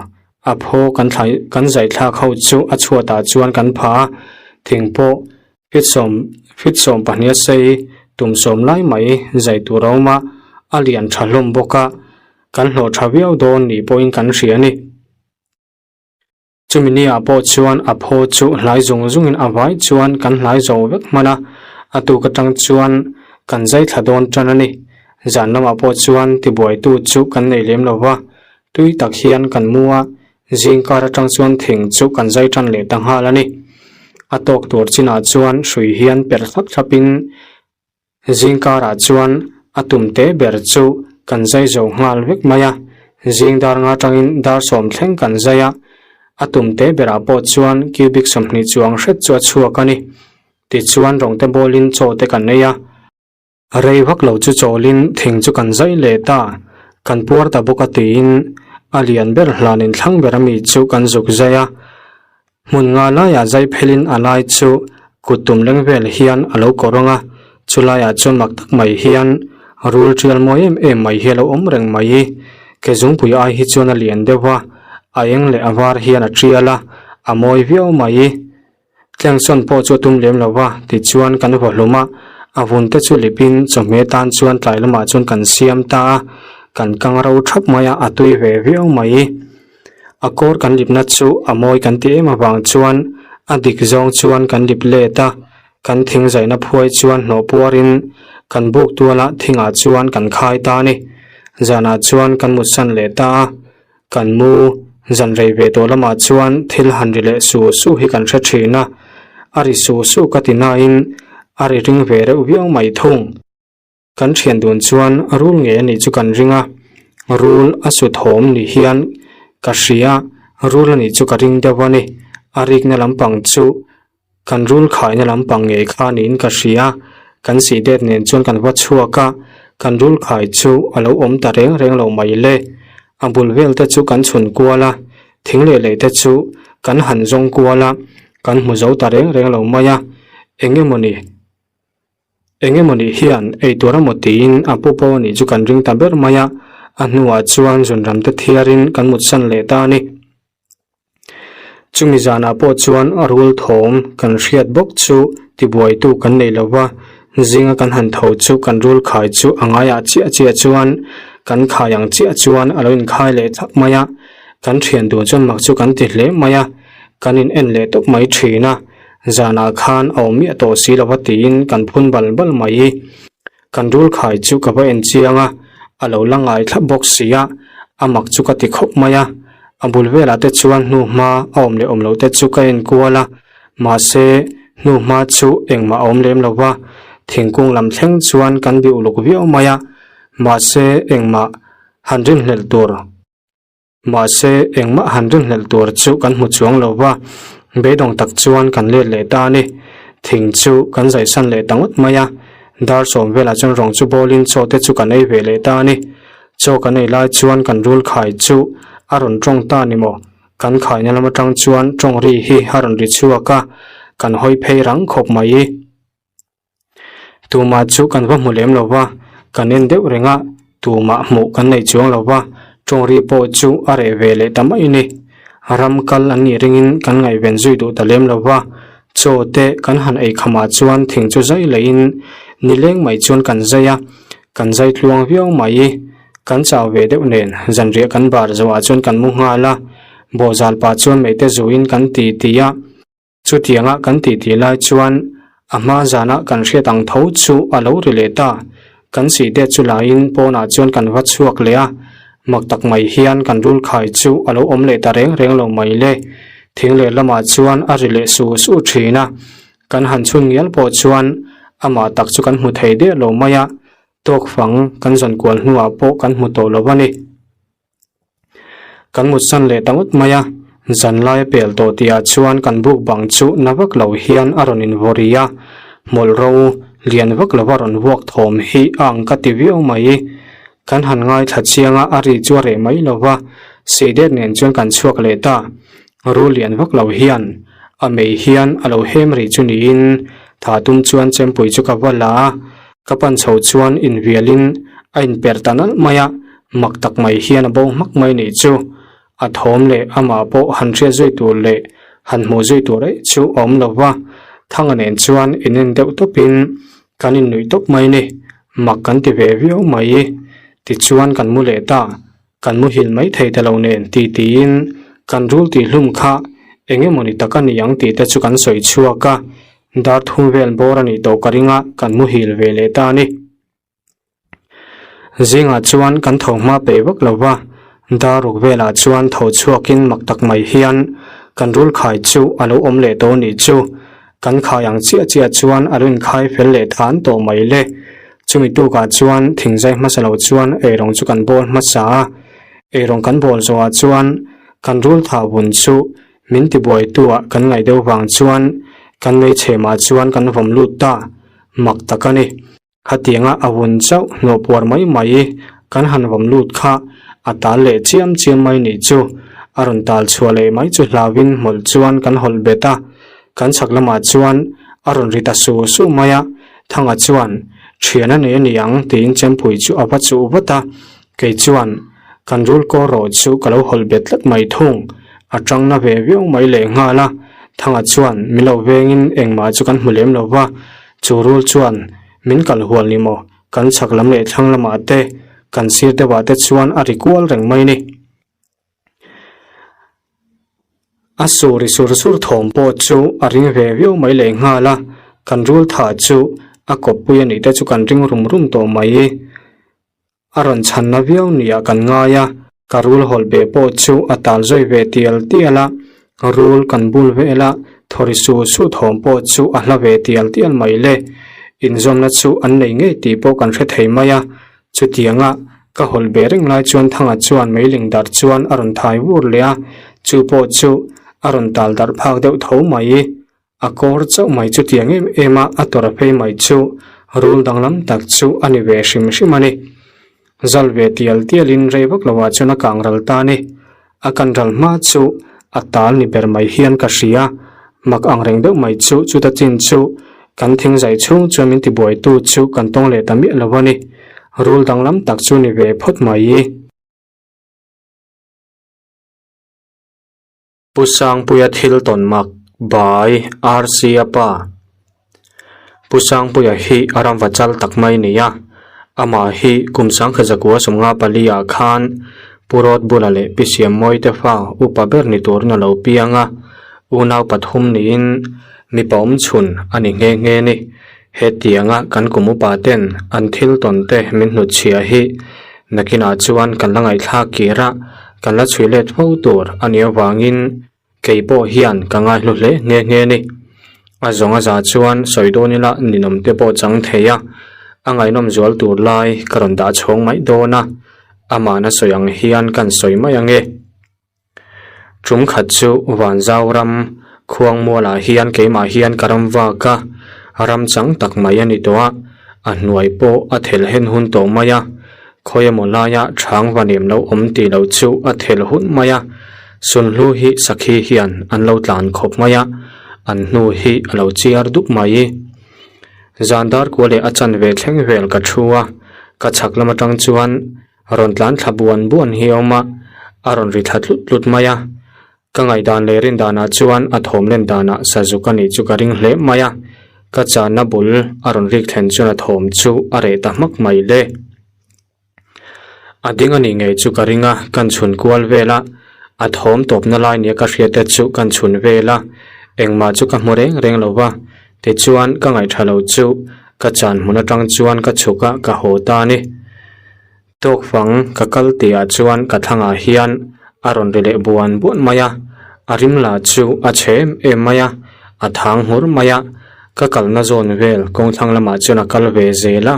a phaw kan thlai kan zai thlak ho chu a chhuatah chuan kan pha a, thing pawh feet sawm feet 12 a sei tum sawm lai mai zai tur a awm a, a lian tha hlawm bawk a, kan hlawh tha viau dawn nih pawhin kan hria a ni. Chumi ni ah pawh chuan a phaw chu hlai zung zungin a vai chuan kan hlai zo vek hman a, a tuk atang chuan kan zai thla dawn tan a ni. Zan lamah pawh chuan tibuaitu chu kan nei lem lo va, tui tak hian kan mu a, zingkar atang chuan thing chu kan zai tan leh ta nghal a ni. A tawk tur chinah chuan hrui hian per thlap thlapin Zingkarah chuan a tum teh ber chu kan zai zo nghal vek mai a, zing dar nga tangin dar sawm thleng kan zai a, a tum teh berah pawh chuan cubic 20 chuang hret chu a chhuak a ni. Tichuan rawngte bawlin chaw te kan ei a, rei vak lo chu chawlin thing chu kan zai leh ta, kan puar ta bawk a tiin a lian ber hlanin thlang ber ami chu kan zuk zai a, Hmun nga laiah zai phelin a lai chu kut tum leng vel hian a lo kawr ang a, chu laiah chuan mak tak mai hian rul tial mawi em em mai hi a lo awm reng mai. Ke zungpui ai hi chuan a lian deuh a, a eng leh a var hian a tial a, a mawi viau mai. Tlengsawn pawh chu a tum lem lo va, tichuan kan vaw hlum a, a vun te chu lipin chawhmeh tan chuan tlai lamah chuan kan siam ta a, kan kang ro thap mai a, a tui ve viau mai. A kawr kan lipna chu a mawi kan ti em avang chuan a dik zawng chuan kan lip let a, kan thing zaihna phuai chuan hnawh puarin kan buk tuala thingah chuan kan khai ta a ni. Zanah chuan kan mutsan leh ta a, kan mu zan rei ve tawh lamah chuan thil han ri leh su su hi kan hre thin a, a ri su su ka ti nain a ri ring ve reuh viau mai thung. Kan thian dun chuan rul ngei a nih chu kan ring a, rul a su thawm ni hian ka hria, rul a nih chu ka ring deuh a ni, a rikna lampang chu kan rul khaina lampang ngei kha niin ka hria, kan sih det nen chuan kan va chhuak a, kan rul khai chu a lo awm ta reng reng lo mai le, a bul vel te chu kan chhun kual a, thing leh lei te chu kan han zawng kual a, kan hmu zo ta reng reng lo mai a, eng emawni. Eng emaw nih hian ei tur emaw tiin a pu pawh nih chu kan ring ta ber mai a, a hnuah chuan zunram te thiarin kan mutsan leh ta a ni. Chumi zanah pawh chuan a rul thawm kan hriat bawk chu tibuaitu kan nei lo va, zinga kan han tho chu kan rul khai chu a ngaiah chiah chiah chuan kan khai ang chiah chuan a lo inkhai leh thak mai a, kan thian dun chuan mak chu kan ti hle mai a, kan in en leh tawp mai thin a. Zanah khan a awm miah tawh si lova tiin kan phun bal bal mai. Kan rul khai chu ka va en chiang a, a lo la ngai thlap bawk si a, a mak chu ka ti khawp mai a. A bul velah te chuan hnuhma a awm leh awm loh te chu ka en kual a, mahse hnuhma chu engmah a awm lem lo va, thingkung lam thleng chuan kan bih uluk viau mai a, mahse engmah han rinhlelh tur. Mahse, engmah han rinhlelh tur chu kan hmu chuang lo va, beidawng tak chuan kan let leh ta a ni. Thing chu kan zaihsan leh ta ngawt mai a, dar sawm velah chuan rawng chu bawlin chaw te chu kan ei ve leh ta a ni. Chaw kan ei lai chuan kan rul khai chu a rawn tawng ta ni maw? Kan khaina lam atang chuan tawng ri hi a rawn ri chhuak a, kan hawi phei rang khawp mai. Tumah chu kan va hmu lem lo va, kan en deuh reng a, tumah hmuh kan nei chuang lo va, tawng ri pawh chu a reh ve leh ta mai a ni. Ram kal an nih ringin kan ngaihven zui duh ta lem lo va, chaw te kan han ei khamah chuan thing chu zai leihin nileng mai chuan kan zai a, kan zai tluang viau mai. Kan chau ve deuh nen zanriah kan bar zawhah chuan kan mu nghal a, bawhzal pah chuan meite zuin kan ti ti a. Chutianga kan titi lai chuan a hma zana kan hriat ang tho chu a lo ri leh ta. Kan sih det chu laiin pawnah chuan kan va chhuak leh a, mak tak mai hian kan rul khai chu a lo awm leh ta reng reng lo mai le. Thing leh lamah chuan a ri leh su su thin a, kan han chhun ngial pawh chuan amah tak chu kan hmu thei der lo mai a, tawk fang kan zawn kual hnuah pawh kan hmu tawh lo a ni. Kan mutsan leh ta ngawt mai a, zan lai a pel tawh tihah chuan kan buk bang chu na vak lo hian a rawn invawri a, hmawlh ro lian vak lova rawn vuak thawm hi a ang ka ti viau mai. Kan han ngaithla chiang a, a ri chu a reh mai lo va, seidet nen chuan kan chhuak leh ta. Ru lian vak lo hian a mei hian a lo hem ri chu niin tha tum chuan chempui chu ka va la a, Ka pan chho chuan invialin a inper ta nalh mai a, mak tak mai hian a bo hmak mai nih chu. A thawm leh amah pawh han hriat zui tur leh han hmuh zui tur eih chu a awm lo va, Thanga nen chuan inen deuh tawpin kan innuih tawp mai ni, mak kan ti ve viau mai. Tichuan kan mu leh ta, kan muhil mai thei ta lo nen ti tiin kan rul tih hlum kha eng emawni tak a ni ang tih te chu kan sawi chhuak a, dar thum vel bawr a nih tawh ka ring a, kan muhil ve leh ta a ni. Zingah chuan kan tho hma peih vak lo va, dar ruk velah chuan tho chhuakin mak tak mai hian kan rul khai chu a lo awm leh tawh a nih chu. Kan khai ang chiah chiah chuan a lo inkhai fel leh than tawh mai le. Chumi tukah chuan thingzai hmasa lo chuan eirawng chu kan bawl hmasa a, eirawng kan bawl zawhah chuan kan rul thah vun chu min tibuaituah kan ngaih deuh vang chuan kan meichhemah chuan kan vawm lut ta mak tak a ni. Khatianga a vun chauh hnawh puar mai mai kan han vawm lut kha a tal leh chiam chiam mai nih chu a rawn tal chhuah leh mai chu hlauhin hmawlh chuan kan hawlh bet a, kan chhak lamah chuan a rawn ri ta su su mai a, Thanga chuan thian a nei a ni ang tiin chempui chu a va chuh vat a, kei chuan kan rul kaw rawh chu ka lo hawlh bet tlat mai thung, a tangna ve viau mai leh nghal a, Thanga chuan min lo vengin engmah chu kan hmu lem lo va, Chu rul chuan min kal hual ni maw? Kan chhak lam leh thlang lamah te, kan sir deuhah te chuan a ri kual reng mai ni. A suri sur sur thawm pawh chu a ring ve viau mai leh nghal a, kan rul thah chu a kawppui a nih te chu kan ring rum rum tawh mai. A rawn chhanna viau nia kan ngai a, ka rul hawlh beh pawh chu a tal zawi ve tial tial a, rul kan bul vel a, thawri su su thawm pawh chu a hla ve tial tial mai le. Inzawmna chu an nei ngei tih pawh kan hre thei mai a, chutianga ka hawlh beh reng lai chuan Thanga chuan meiling darh chuan a rawn thai vur leh a, chu pawh chu a rawn tal darh phak deuh tho mai. A kawr chauh mai chu tiang em em a, a tawrh phei mai chu rul danglam tak chu a ni ve hrim hrim a ni. Zal ve tial tialin rei vak loah chuan a kang ral ta a ni. A kan ral hma chu a tal ni ber mai hian ka hria. Mak ang reng deuh mai chu chuta chin chu kan thing zai chhung chuan min tibuaitu chu kan tawng leh ta miah lo a ni. Rul danglam tak chu ni ve phawt mai. Pu Sangpuia thil tawn mak bai RC a pa. Pu Sangpuia hi a ramva chal tak mai ni a, amah hi kum sangkha zakua sawmnga pali ah khan Pu Rawt bula leh Pi Siammawi te fa upa ber ni turin a lo piang a, unau pathum niin mipa awm chhun a ni nghe nghe ni. Hetianga kan kum upa ten an thil tawn te min hnutchhiah hi nakinah chuan kan la ngaihthlak kir a, kan la chhui let fo tur a nih avangin kei pawh hian ka ngaihlu hle nghe nghe a ni. A zawng a za chuan sawi dawn ila ninawm te pawh chang thei a, a ngaihnawm zual tur lai ka rawn dah chhawng mai dawn a, amahna sawi ang hian kan sawi mai ang e. Tum khat chu Vanzau ram Khuangmualah hian keimah hian ka ram vak a, ram chang tak mai a ni tawh a, a hnuai pawh a thel hen hun tawh mai a, khawi emaw laia chhang va nem lo awm tih loh chu a thel hun mai a, Sunhlu hi sakhi hian an lo tlan khawp mai a, an hnu hi a lo chiar dup mai. Zan dar kua leh a chanve thleng vel ka thu a, ka chhak lam atang chuan Rawn tlan thla buan buan hi a awm a, a rawn ri thla tlut tlut mai a. Ka ngaihdan leh rin danah chuan a thawm len danah sazuk a nih chu ka ring hle mai a. Ka channa bul a rawn rik thlen chuan a thawm chu a reh ta hmak mai le. A ding a nih ngei chu ka ring a, kan chhun kual vel a. A thawm tawpna lai nia ka hriat te chu kan chhun vel a, engmah chu ka hmu reng reng lo va. Tichuan ka ngaihṭha lo chu ka chan hmun aṭang chuan ka chhuk a, ka haw ta a ni. Tawkfang ka kal tihah chuan ka thlangah hian a rawn ri leh buan buan mai a, a rim lah chu a chhe em em mai a, a thang nghur mai a, ka kalna zawn vel kawngthlang lamah chuan a kal ve zel a.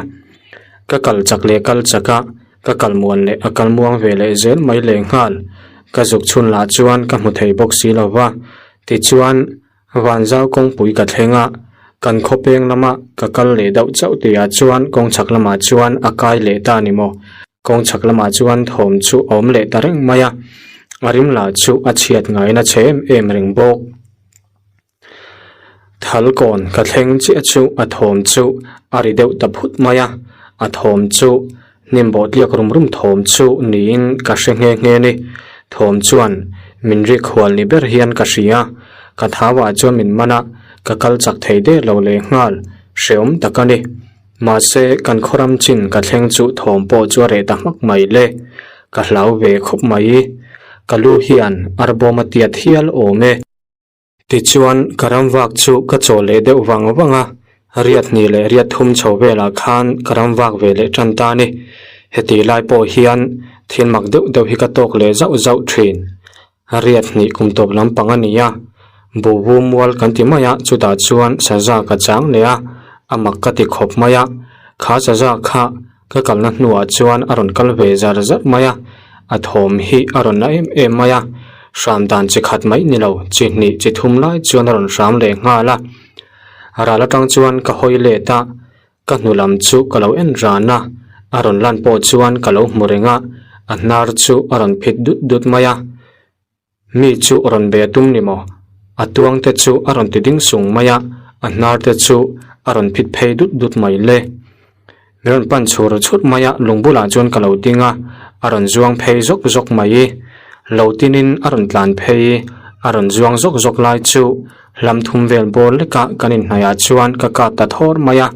Ka kal chak leh kal chak a, ka kal muan leh a kal muang ve leh zel mai leh nghal. Ka zuk chhun lah chuan ka hmu thei bawk si lo va, tichuan Vanzau kawngpui ka thleng a, kan khawpeng lama ka kal leh deuh chauh tihah chuan kawng chhak lamah chuan a kai leh ta a ni maw? Kawng chhak lamah chuan thawm chu a awm leh ta reng mai a, a rim lah chu a chhiat ngaiin a chhe em em reng bawk. Thal kawn ka thleng chiah chu a thawm chu a ri deuh ta phut mai a, a thawm chu Hnim bawh tliak rum rum thawm chu niin ka hre nghe nghe a ni. Thawm chuan min rik hual ni ber hian ka hria. Ka thauah chuan min man a, ka kal chak thei der lo leh nghal, hreawm tak a ni. Mahse, kan khawram chin ka thleng chu thawm pawh chu a reh ta hmak mai le. Ka hlau ve khawp mai. Ka lu hian arbawm a tiat hial awm e. Tichuan, ka ram vak chu ka chaw leh deuh vang vang a, riat hnih leh riat thum chho velah khan ka ram vak ve leh tan ta a ni. Heti lai pawh hian thil mak deuh deuh hi ka tawk leh zauh zauh thin. Riat hnih kum tawp lampang a ni a, buhbu mual kan ti mai a, chutah chuan saza ka chang leh a, a mak ka ti khawp mai a, kha saza kha Ka kalna hnuah chuan a rawn kal ve zar zar mai a, a thawm hi a rawn la em em mai a, hram dan chi khat mai ni lo, chi hnih chi thum lai chuan a rawn hram leh nghal a. Ral atang chuan ka hawi let a, ka hnu lam chu ka lo en ran a, a rawn lan pawh chuan ka lo hmu reng a, a hnar chu a rawn phit dut dut mai a. Mi chu rawn be a tum ni maw? A tuang te chu a rawn ti ding sung mai a, a hnar te chu a rawn phit phei dut dut mai le. Mi rawn pan chhur chhur mai a, lung bulah chuan ka lo ding a, a rawn zuang phei zawk zawk mai. Lo tinin a rawn tlan phei, a rawn zuang zawk zawk lai chu hlam thum vel bawr leka kan inhnaihah chuan ka kap ta thawr mai a,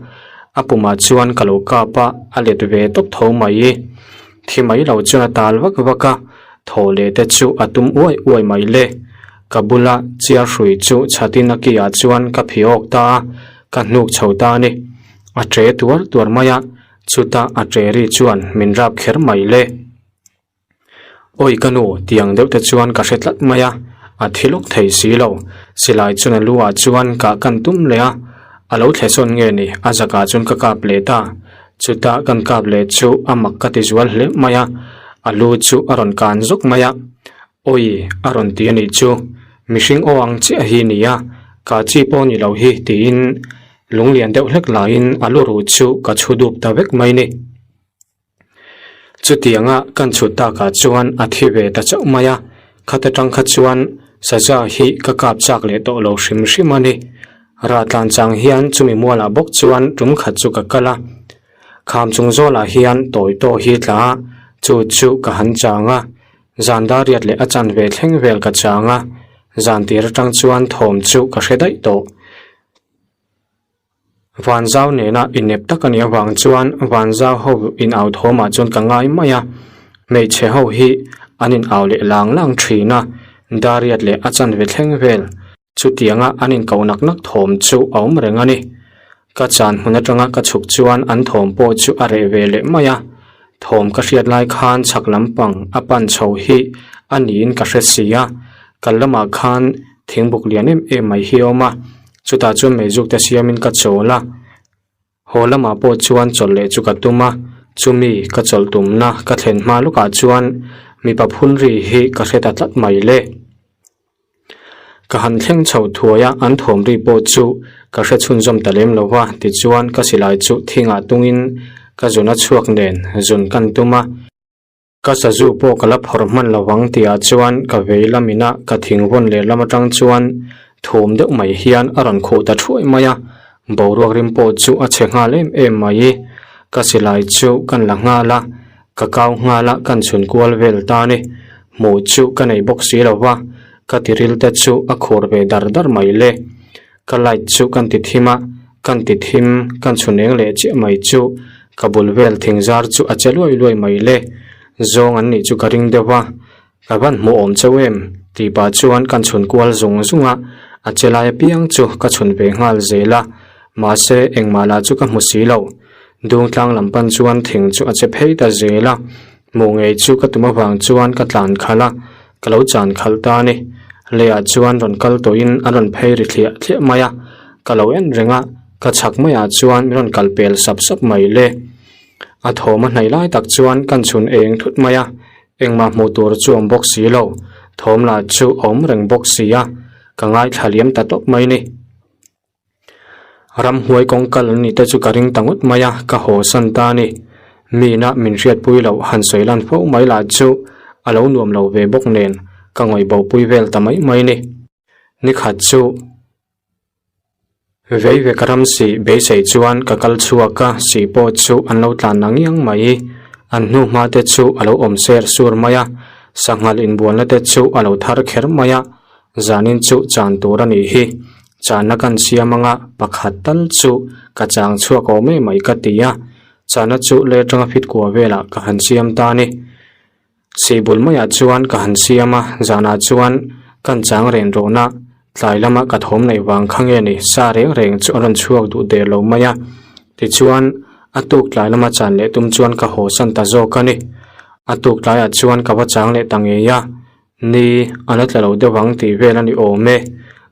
a pumah chuan ka lo kap a, a let ve tawp tho mai. Thi mai lo chuan a tal vak vak a, thaw leh te chu a tum uai uai mai le. Ka bula chiar hrui chu chhatin a kiah chuan ka phi awk ta a, ka hnuk chho ta a ni. A ṭe tuar tuar mai a, chutah a ṭe ri chuan min rap kher mai le. Awi ka nu, tiang deuh te chuan ka hre tlat mai a, a thi lawk thei si lo. Silai chuan a lu ah chuan kah kan tum leh a, a lo thle sawn nge ni, a zakah chuan ka kap leh ta. Chutah kan kap leh chu a mak ka ti zual hle mai a, a lu chu a rawn kan zawk mai a, Awi a rawn ti a nih chu, mihring aw ang chiah hi ni a, ka chi pawh ni lo hi tiin lunglian deuh hlek laiin a lu ruh chu ka chhu dup ta vek mai ni. Chutianga kan chhut takah chuan a thi ve ta chauh mai a, khata tang kha chuan saza hi ka kap chak leh tawh lo hrim hrim a ni. Rah tlan chang hian chumi mualah bawk chuan tum khat chu ka kal a, kham chung zawlah hian tawi tawh hi tla a, chu chu ka han chang a, zan dar riat leh a chanve thleng vel ka chang a, zan tir atang chuan thawm chu ka hre daih tawh. Vanzau nena inep tak a nih avang chuan Vanzau ho in au thawmah chuan ka ngai mai a, hmeichhe ho hi an in au leh lang lang thin a, Dariat leh a chanve thleng vel chutianga an in koh nak nak thawm chu a awm reng a ni. Ka chan hmun atanga ka chhuk chuan an thawm pawh chu a reh ve leh mai a, thawm ka hriat lai khan chhak lampang a pan chho hi a niin ka hre si a, kal lamah khan thingbuk lian em em mai hi a awm a, chutah chuan meizuk te siamin ka chawl a. Haw lamah pawh chuan chawlh leh chu ka tum a, chumi ka chawlh tumna ka thlen hma lawkah chuan mipa phun ri hi ka hre ta tlat mai le. Ka han thleng chho thuai a, an thawm ri pawh chu ka hre chhunzawm ta lem lo va, tichuan ka silai chu thingah tungin ka zun a chhuak nen zun kan tum a. Ka sazu pawh ka la phawrh hman lo vang tihah chuan ka vei lamina ka thing vawn leh lam atang chuan thum deuh mai hian a rawn khuh ta thuai mai a, boruak rim pawh chu a chhe nghal em em mai. Ka silai chu kan la nghal a, ka kau nghal a kan chhun kual vel ta ni. Hmuh chu ka nei bawk si lo va, ka tiril te chu a khur ve dar dar mai le. Ka light chu kan ti thim a, kan ti thim, kan chhun eng leh chiah mai chu ka bul vel thing zar chu a che luai luai mai le. Zawng an nih chu ka ring deuh a, ka van hmuh awm chauh em? Tih pah chuan kan chhun kual zung zung a, a che lai apiang chu ka chhun ve nghal zel a, mahse engmah lah chu ka hmu si lo. Dungtlang lam pan chuan thing chu a che phei ta zel a, hmuh ngei chu ka tum avang chuan ka tlan khalh a, Ka lo chan khalh ta a ni. Leiah chuan rawn kal tawhin an rawn phei ri thliah thliah mai a, ka lo en reng a, ka chhak maiah chuan min rawn kal pel sap sap mai le. A thawm a hnaih lai tak chuan kan chhun eng thut mai a, engmah hmuh tur chu awm bawk si lo, thawm lah chu a awm reng bawk si a, ka ngaithla liam ta tawp mai ni. Ramhnuai kawng kal an nih te chu ka ring ta ngawt mai a, ka haw san ta a ni. Mina min hriatpui loh han sawi lan fo mai lah chu a lo nuam lo ve bawk nen ka ngawih bo pui vel ta mai mai ni. Nikhat chu vei ve ka ram sih beisei chuan ka kal chhuak a, sih pawh chu an lo tlan na ngiang mai. An hnu hma te chu a lo awm ser sur mai a, sanghal inbualna te chu a lo thar kher mai a, Zanin chu chan tur a nih hi. Channa kan siam anga pakhat tal chu ka chang chhuak awm em mai ka ti a. Channa chu le atanga fit kua velah ka han siam ta a ni. Sihbul maiah chuan ka han siam a, zanah chuan kan chang ren rawn a, tlai lama ka thawm neih vang kha nge ni sa reng reng chu a rawn chhuak duh der lo mai a. Tichuan, a tuk tlai lama chan leh tum chuan ka haw san ta zawk a ni. A tuk tlaiah chuan ka va chang leh ta ngei a. Ni, a la tla lo deuh ang tih vel a ni awm e.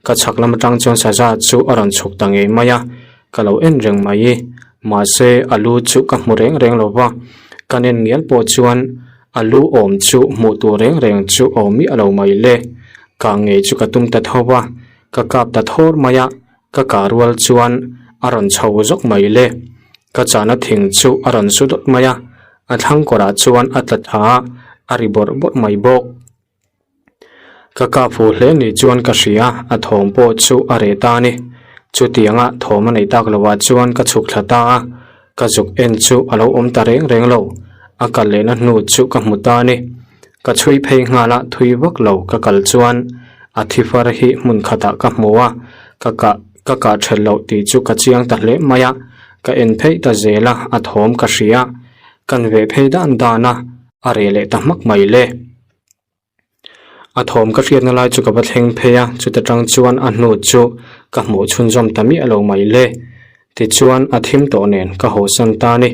Ka chhak lam atang chuan saza chu a rawn chhuk ta ngei mai a, ka lo en reng mai. Mahse, a lu chu ka hmu reng reng lo va, kan en ngial pawh chuan a lu awm chu hmuh tur reng reng chu awm miah lo mai le. Kah ngei chu ka tum ta tho va, ka kap ta thawr mai a, ka kah rual chuan a rawn chho zawk mai le. Ka chahna thing chu a rawn su dawt mai a, a thlang kawrah chuan a tla tha a, a ri bawrh bawrh mai bawk. Ka kah fuh hle ni chuan ka hria, a thawm pawh chu a reh ta a ni. Chutianga thawm a neih tak lovah chuan ka chhuk thla ta a, ka zuk en chu a lo awm ta reng reng lo. A kal lehna hnu chu ka hmu ta a ni. Ka chhui phei nghal a, thui vak lo ka kal chuan a thi far hi hmun khatah ka hmu a, ka kah ka kah ṭhelh loh tih chu ka chiang ta hle mai a, ka en phei ta zel a, a thawm ka hria. Kan veh phei dan dan a, a reh leh ta hmak mai le. A thawm ka hriatna lai chu ka va thleng phei a, chuta tang chuan a hnu chu ka hmuh chhunzawm ta miah lo mai le. Tichuan a thim tawh nen ka haw san ta a ni.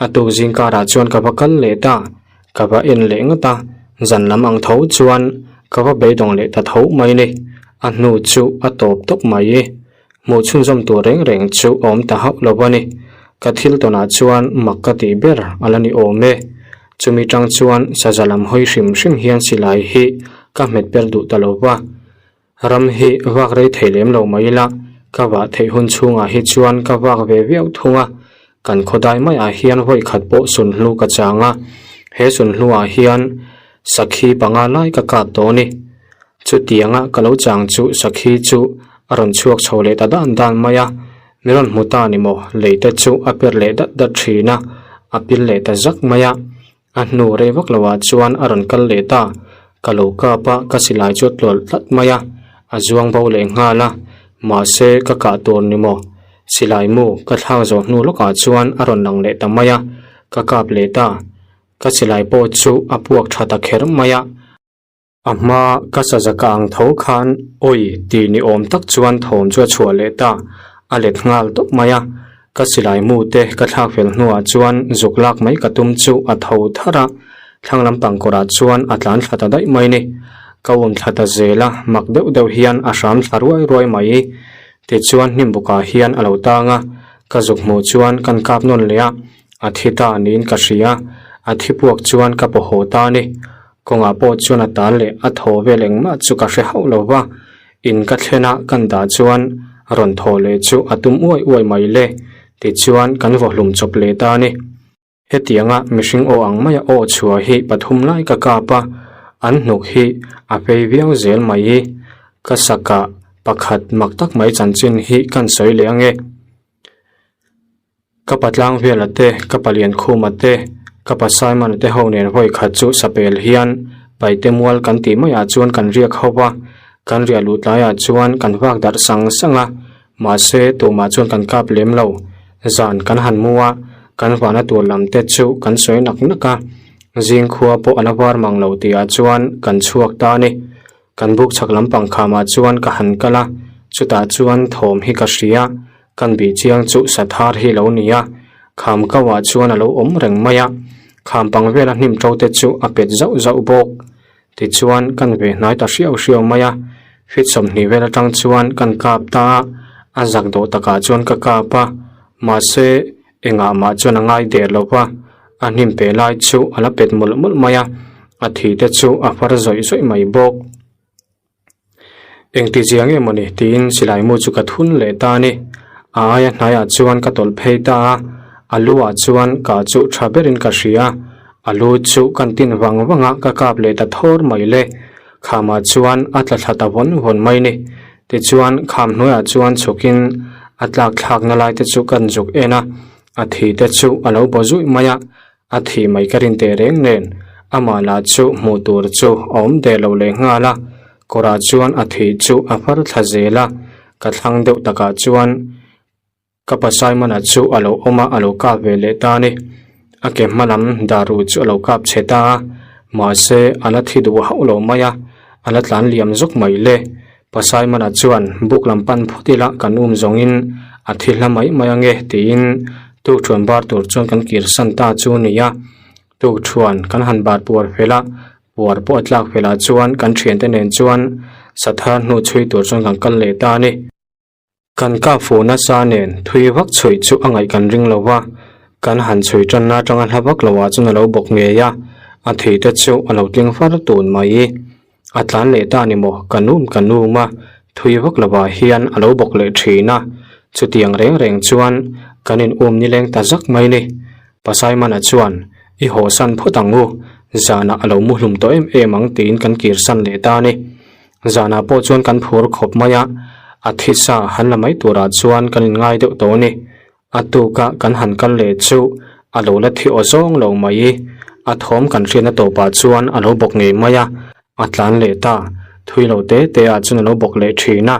A tuk zing karah chuan ka va kal leh ta, ka va en leh ngawt a, zan lam ang tho chuan ka va beidawng leh ta tho mai ni. A hnu chu a tawp tawp mai. Hmuh chhunzawm tur reng reng chu a awm ta hauh lo a ni. Ka thil tawnah chuan mak ka tih ber a la ni awm e. Chumi tang chuan saza lam hawi hrim hrim hian silai hi ka hmet ber duh ta lo va. Ram hi vak rei thei lem lo mai ila, ka vah theih hun chhungah hi chuan ka vak ve viau thung a. Kan khawdai maiah hian vawi khat pawh sunhlu ka chang a, he sunhluah hian sakhi panga lai ka kap tawh a ni. Chutianga ka lo chang chu sakhi chu a rawn chhuak chho leh ta dan dan mai a, mi rawn hmu ta ni maw, lei te chu a per leh dat dat thin a, a pil leh ta zak mai a. A hnu rei vak loah chuan a rawn kal leh ta, ka lo kap a, ka silai chu a tlawlh tlat mai a, a zuang bo leh nghal a, mahse ka kah tur ni maw, silai mu ka thlak zawh hnu lawkah chuan a rawn lang leh ta mai a, ka kap leh ta, ka silai pawh chu a puak tha ta kher mai a. A hma ka saza ka ang tho khan awi tih ni awm tak chuan thawm chu a chhuah leh ta. A let nghal tawp mai a, ka silai mu te ka thlak fel hnuah chuan zuk lak mai ka tum chu a tho tharh a, thlang lampang kawrah chuan a tlan thla ta daih mai ni. Ka um thla ta zel a, mak deuh deuh hian a hram thla ruai ruai mai. Tichuan hnim bukah hian a lo tang a, ka zuk hmuh chuan kan kap nawn leh a, a thi ta niin ka hria, a thi puak chuan ka paw haw ta a ni. Kawngah pawh chuan a tal leh a thaw vel engmah chu ka hre hauh lo va, in ka thlen a kan dah chuan rawn thaw leh chu a tum uai uai mai le, tichuan kan vawhlum chawp leh ta a ni. Hetianga mihring aw ang maia aw chhuah hi pathum lai ka kap a, an hnuk hi a phei viau zel mai. Ka sakah pakhat mak tak mai chanchin hi kan sawi leh ange. Ka pa Tlangvela te, ka pa Liankhuma te, ka pa Simon-a te ho nen vawi khat chu sapel hian Paite mual kan tih maiah chuan kan riak ho va, kan riah luh tlaiah chuan kan vak darh sang sang a, mahse tumah chuan kan kap lem lo. Zan kan han mu a, kan vana tur lam te chu kan sawi nak nak a, zing khua pawh a la var mang lo tihah chuan kan chhuak ta a ni. Kan buk chhak lampang khamah chuan ka han kal a, chutah chuan thawm hi ka hria, kan bih chiang chu sathar hi lo ni a, kham kauah chuan a lo awm reng mai a, kham pang vela hnim to te chu a pet zauh zauh bawk. Tichuan kan ve hnai ta hriau hriau mai a, feet 20 vel atang chuan kan kap ta a, a zak dawh takah chuan ka kap a, mahse Engah mah chuan a ngai der lo va, a hnim pe lai chu a la pet mawlh mawlh mai a, a thi te chu a far zawih zawih mai bawk. Engti zia nge mawni tiin silai mu chu ka thun leh ta a ni. A aia hnaiah chuan ka tawlh phei ta a, a lu ah chuan ka chu tha berin ka hria, a lu chu kan tin vang vang a ka kap leh ta thawr mai le. Khamah chuan a tla thla ta vawn vawn mai ni. Tichuan kham hnuaiah chuan chhukin a tlak thlakna lai te chu kan zuk en a, a thi te chu a lo baw zuih mai a, a thi mai ka rin teh reng nen amah lah chu hmuh tur chu a awm der lo leh nghal a, kawrah chuan a thi chu a far thla zel a, ka thlang deuh takah chuan Ka pa Simon-a chu a lo awm a, a lo kap ve leh ta a ni. A ke hma lam daru chu a lo kap chhe ta a, mahse a la thi duh hauh lo mai a, a la tlan liam zawk mai le. Pa Simon-a chuan buk lam pan phawt ila kan um zawngin a thi hla mai mai ange tiin tukṭhuan bar tur chuan kan kir san ta chu a ni a. Tukṭhuan kan han bar puar fel a, puar pawh a tlak felah chuan kan ṭhiante nen chuan sathar hnu chhui tur chuan kan kal leh ta a ni. Kan kap fuh nasa nen thui vak chhuih chu a ngaih kan ring lo va, kan han chhui tanna atanga hla vak lo ah chuan a lo bawk ngei a, a thei te chu a lo tling far tun mai. A tlan leh ta ni maw ka num ka num a, thui vak lo ah hian a lo bawk leh thin a, chutiang reng reng chuan kan in um nileng ta zak mai ni. Pa Simon-a chuan i hawsan phawt ang u, zanah a lo muhlum tawh em em ang tiin kan kirsan leh ta a ni. Zanah pawh chuan kan phur khawp mai a, a thisa han la mai turah chuan kan inngai deuh tawh a ni. A tuka kan han kal leh chu a lo la thi aw zawng lo mai. A thawm kan hriatna tawpah chuan a lo bawk ngei mai a, a tlan leh ta. Thui lo te te ah chuan a lo bawk leh thin a,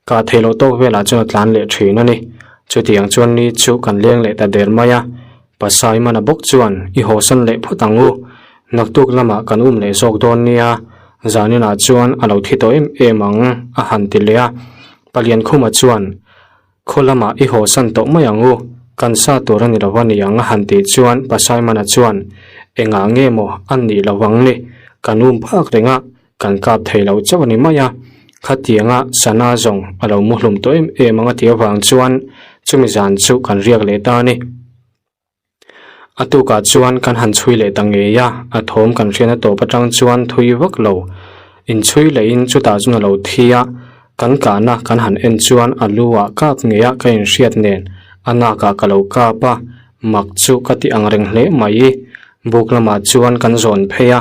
kah theih loh tawk velah chuan a tlan leh thin a ni. Chutiang chuan ni chu kan leng leh ta der mai a, Pasai mana bawk chuan i hawsan leh phawt ang u, naktuk lamah kan um leh zawk dawn nia, zaninah chuan a lo thi tawh em em ang a han ti leh a. Paliankhuma chuan khaw lamah i hawsan tawh mai ang u, kan sa tur a ni lo a ni ang a han tih chuan Pasai mana chuan engah nge maw a nih lo ang ni, kan um phak reng a, Kan kap thei lo chauh a ni mai a, khatianga sana zawng a lo muhlum tawh em em ang a tih avang chuan chumi zan chu kan riak leh ta a ni. A tukah chuan kan han chhui leh ta ngei a, a thawm kan hriatna tawp atang chuan thui vak lo inchhui lehin chutah chuan a lo thi a, kan kahna kan han en chuan a lu ah kap ngei a ka inhriat nen a nakah ka lo kap a, mak chu ka ti ang reng hle mai. Buk lamah chuan kan zawn phei a,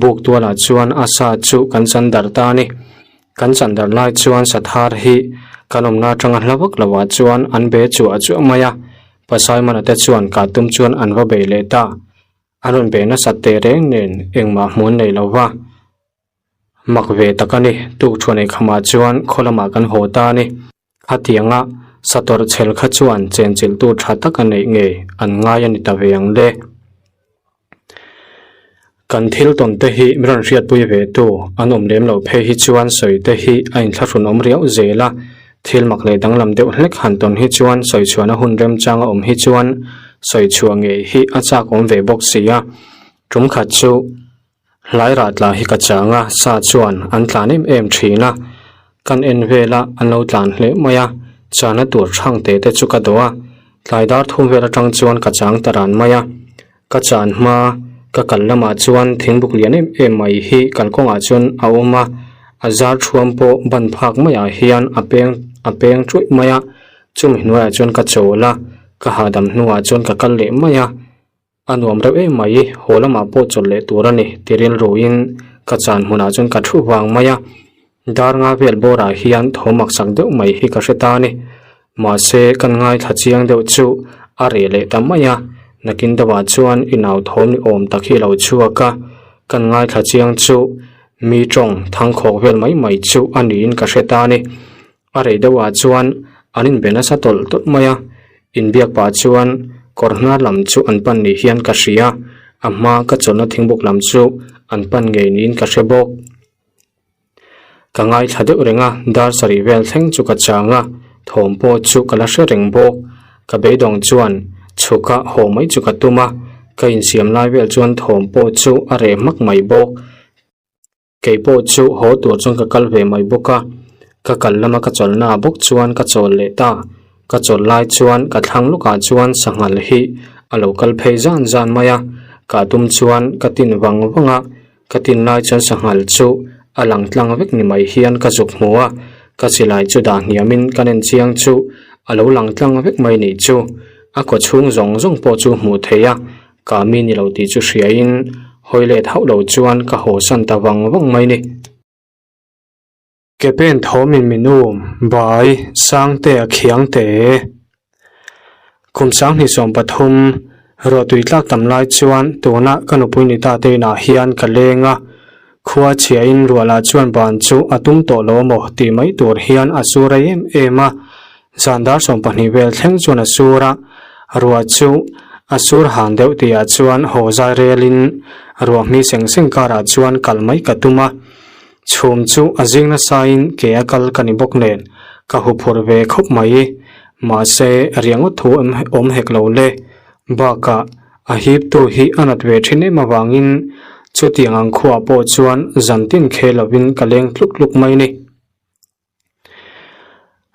buk tualah chuan a sa chu kan chan darh ta a ni. Kan chan darh lai chuan sathar hi kan awmna atanga hla vak loah chuan an be chuah chuah mai a, Pa Simon-a te chuan kah tum chuan an va bei leh ta. An rawn bei nasat teh reng nen engmah hmuh an nei lo va. Mak ve tak a ni, tukṭhuan eikhamah chuan khaw lamah kan haw ta a ni. Khatianga satawrh chhel kha chuan chenchilhtu tha tak a neih ngei an ngai a ni ta ve ang le. Kan thil tawn te hi mi rawn hriatpui ve tu an awm lem loh phei hi chuan sawi te hi a inthlahrun awm riau zel a. Thil mak leh danglam deuh hlek han tawn hi chuan sawi chhuahna hun remchang a awm hi chuan sawi chhuah ngei hi a chak awm ve bawk si a. Tum khat chu hlai rah tla hi ka chang a, sa chuan an tlan em em thin a. Kan en vel a, an lo tlan hle mai a, chana tur thang te te chu ka dawh a. Tlai dar thum vel atang chuan ka chang ta ran mai a. Ka chan hma ka kal lamah chuan thingbuk lian em em mai hi kalkawngah chuan a awm a, a zar thuam pawh ban phak maiah hian a peng a peng chuih mai a, chumi hnuaiah chuan ka chawl a, ka hahdam hnuah chuan ka kal leh mai a, a nuam reuh em mai, haw lamah pawh chawlh leh tur a ni ti rilruin ka chan hmunah chuan ka thu vang mai a. Dar nga vel bawrah hian tho maksak deuh mai hi ka hre ta a ni. Mahse, kan ngaithla chiang deuh chu a reh leh ta mai a, nakin deuhah chuan inau thawm ni awm tak hi a lo chhuak a, kan ngaithla chiang chu mi tawng thangkhawk vel mai mai chu a niin ka hre ta a ni. A reh deuhah chuan an inbe nasa tawlh tawlh mai a, inbiak pah chuan kawr hnar lam chu an pan ni hian ka hria, a hma ka chawlhna thingbuk lam chu an pan ngei niin ka hre bawk. Ka ngaithla deuh reng a, dar sarih vel thleng chu ka chang a, thawm pawh chu ka la hre reng bawk. Ka beidawng chuan chhuka haw mai chu ka tum a, ka insiam lai vel chuan thawm pawh chu a reh hmak mai bawk. Kei pawh chu haw tur chuan ka kal ve mai bawk a, ka kal lama ka chawlhna ah bawk chuan ka chawl leh ta. Ka chawlh lai chuan ka thlang lukah chuan sanghal hi a lo kal phei zan zan mai a, ka tum chuan ka tin vang vang a. Ka tin lai chuan sanghal chu a lang tlang vek ni mai hian ka zuk hmu a, ka silai chu dah hniamin ka nen chiang chu a lo lang tlang vek mai nih chu. A kaw chhung zawng zawng pawh chu hmuh theih a, ka mi ni lo tih chu hriain hawi let hauh lo chuan ka haw san ta vang vang mai ni. Ke pen thawmin min um, bai, Sangte a khiang te. Kum 2023, ruahtui tlak tam lai chuan tuna ka nupui ni ta te inah hian ka leng a, khua chhiain ruahlah chuan ban chu a tum tawh lo maw tih mai tur hian a sur rei em em a, zan dar 20 vel thleng chuan a sur a, ruah chu a sur han deuh tihah chuan haw zai relin ruah hmi seng seng karah chuan kal mai ka tum a. Chhum chu a zing nasain ke a kal ka ni bawk nen ka huphurh ve khawp mai. Mahse, riangawt thu awm hek lo le. Bakah, a hiptu hi a nat ve thin em avangin chutiang ang khuaah pawh chuan zantin khel lovin ka leng tluk tluk mai ni.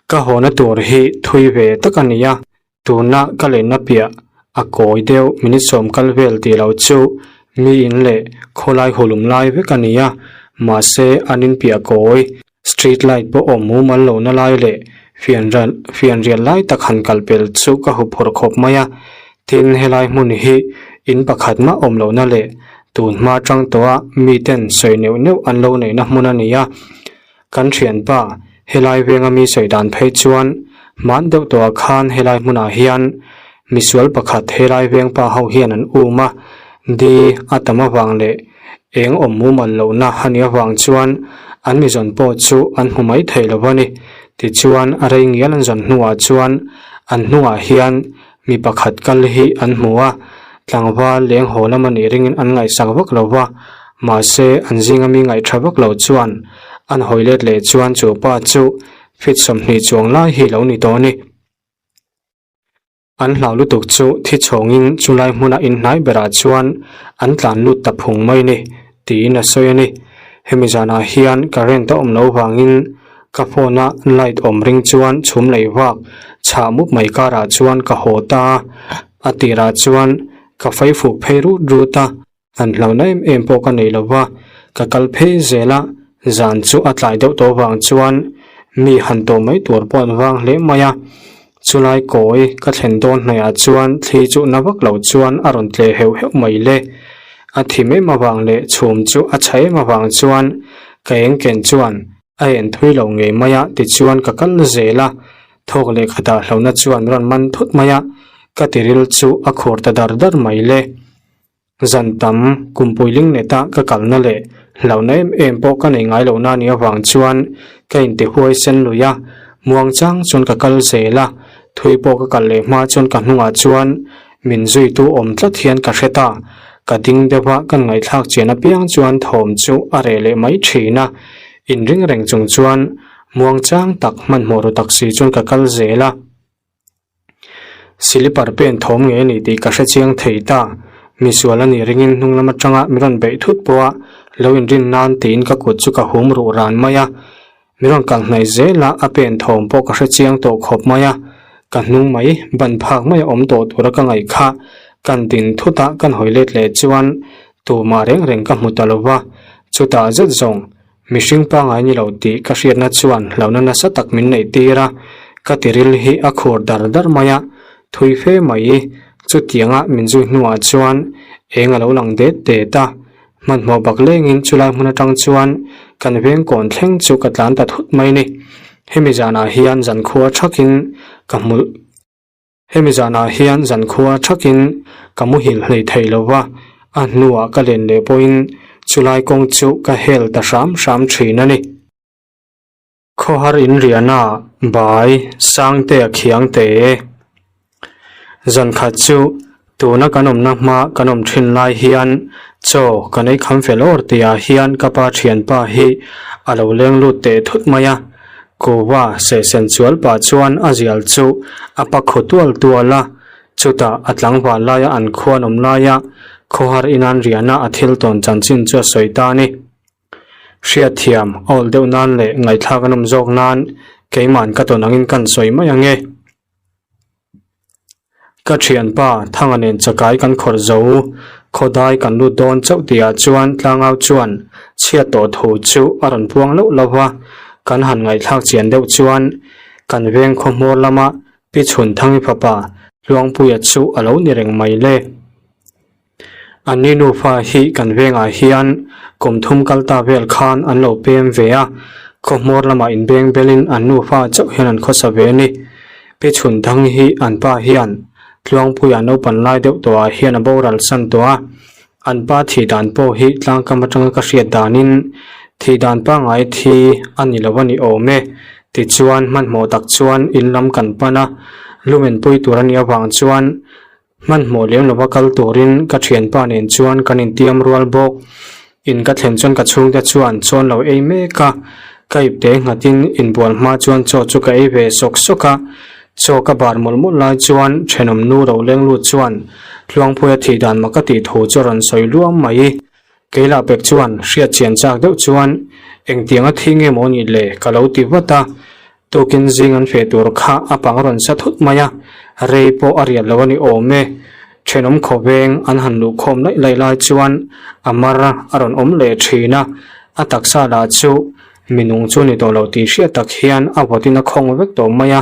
Ka hawna tur hi thui ve tak a ni a, tuna ka lenna piah a kawi deuh minute sawm kal vel tih loh chu mi in leh khawlai hulum lai vek a ni a, mahse an in piah kawi street light pawh awm mumal lohna lai leh fianrial fianrial lai tak han kal pel chu ka huphurh khawp mai a, tin helai hmun hi in pakhat mah awm lohna leh tun hma tang tawha miten sawi neuh neuh an lo neihna hmun a ni a. Kan thianpa, helai venga mi sawi dan phei chuan hman deuh tawhah khan helai hmunah hian misual pakhat helai vengpa ho hian an um a, di a tam avang leh eng awm mumal lohna a nih avang chuan an mi zawn pawh chu an hmu mai thei lo a ni. Tichuan a rei ngial an zawn hnuah chuan an hnungah hian mi pakhat kal hi an hmu a, tlangval leng haw lam a nih ringin an ngaihsak vak lo va, mahse an zinga mi ngaihtha vak lo chuan an hawi let leh chuan chu pa chu feet 20 chuang lai hi lo ni tawh a ni. An hlau lutuk chu thi chhawngin chulai hmuna inhnai berah chuan an tlan lut ta phung mai ni tiin a sawi a ni. Hemi zanah hian current a awm loh vangin Ka phone a light awm ring chuan chhum lei vak chhah mup mai karah chuan ka haw ta a, a tirah chuan ka fei fuk phei rut rut a, han hlauhna em em pawh ka nei lo va, ka kal phei zel a, zan chu a tlai deuh tawh vang chuan mi han tawh mai tur pawh an vang hle mai a, chulai kawi ka thlen dawn hnaihah chuan thli chu na vak lo chuan a rawn tle heuh heuh mai le, a thim em avang leh chhum chu a chha em avang chuan ka eng ken chuan A en thui lo ngei mai a, tichuan ka kal zel a, thawk leh khatah hlauhna chuan rawn man thut mai a, ka tiril chu a khur ta dar dar mai le. Zan tam kumpui ling neta ka kalna leh hlauhna em em pawh ka nei ngai lohna a nih avang chuan ka intihuai sen lui a, muang chang chuan ka kal zel a, thui pawh ka kal leh hma chuan ka hnungah chuan min zuitu awm tlat hian ka hre ta. Ka ding deuh a, kan ngaihthlak chian apiang chuan thawm chu a reh leh mai thin a. Inring reng chung chuan Muangchang tak hmanhmawh ru tak si chuan ka kal zel a. Silipar pen thawm nge a ni tih ka hre chiang thei ta. Misual a nih ringin hnung lam atanga min rawn beih thut pawh a lo inrin nan tiin ka kut chu ka hum ruh ran mai a. Min rawn kal hnaih zel a, a pen thawm pawh ka hre chiang tawh khawp mai a. Ka hnung mai, ban phak mai a awm tawh tura ka ngaih kha kan din thut a, kan hawi let leh chuan tumah reng reng ka hmu ta lo va. Chutah zet zawng Mihring pangngai ni lo tih ka hriatna chuan hlauhna nasa tak min neih tir a, ka tiril hi a khur dar dar mai a, thui fe mai. Chutianga min zui hnuah chuan eng a lo lang det det a, hmanhmawh bak lengin chulai hmun atang chuan kan veng kawn thleng chu ka tlan ta thut mai ni. Hemi zanah hian zankhua thakin ka hmu. Hemi zanah hian zankhua thakin ka muhil hlei thei lo va, a hnuah ka len leh pawhin chulai kawng chu ka hel ta hram hram thin a ni. Khawhar inriahna bai Sangtea khiang te e. Zankhat chu tuna kan awmna hma kan awm thin lai hian chaw kan ei kham fel awr tihah hian ka pa thianpa hi a lo leng lut teh thut mai a. Kuva sehsen chual pah chuan a zial chu a pa khaw tual tual a, chutah a tlangval laia an khuan awm laia khawhar inan riahna a thil tawn chanchin chu a sawi ta a ni. Hriatthiam a awl deuh nan leh ngaihthlak a nawm zawk nan keima'n ka tawn angin kan sawi mai ang e. Ka thianpa Thanga nen chakai kan khawrh zo, khawdai kan lut dawn chauh tihah chuan tlangau chuan chhiat tawh thu chu a rawn puang loh lo va, kan han ngaihthlak chian deuh chuan kan veng khaw hmawr lama Pi Chhunthangi fapa Tluangpuia chu a lo ni reng mai le. An ni nufa hi kan vengah hian kum thum kal ta vel khan an lo pem ve a, khawhmawr lamah inbeng belin an nufa chauh hian an khawsa ve a ni. Pi chhun dang hi an pa hian Tluangpuia naupan lai deuh tawhah hian a boral san tawh a, an pa thih dan pawh hi tlangkam atanga ka hriat danin thih dan pangngai thi a ni lo a ni awm e. Tichuan hmanhmawh tak chuan in lam kan pan a, lumen pui tur a nih avang chuan Hmanhmawh lem lova kal turin ka thianpa nen chuan kan intiam rual bawk. In ka thlen chuan ka chhungte chuan chawn lo ei mek a, ka ipte nghatin inbual hma chuan chaw chu ka ei ve sawk sawk a. Chaw ka bar mawlh mawlh lai chuan thenawm nu ro leng lut chuan Tluangpuia thih dan mak a tih thu chu a rawn sawi luam mai. Keilah pek chuan hriat chian chak deuh chuan engtianga thi nge maw nih le ka lo ti vat a. Tukin zing an feh tur kha a pang rawn sa thut mai a, rei pawh a riat lo a ni awm e. Thenawm khawveng an han luh khawm laih laih lai chuan a mar a rawn awm leh thin a, a taksa lah chu mi nung chu ni tawh lo tih hriat tak hian a vawtin a khawng vek tawh mai a.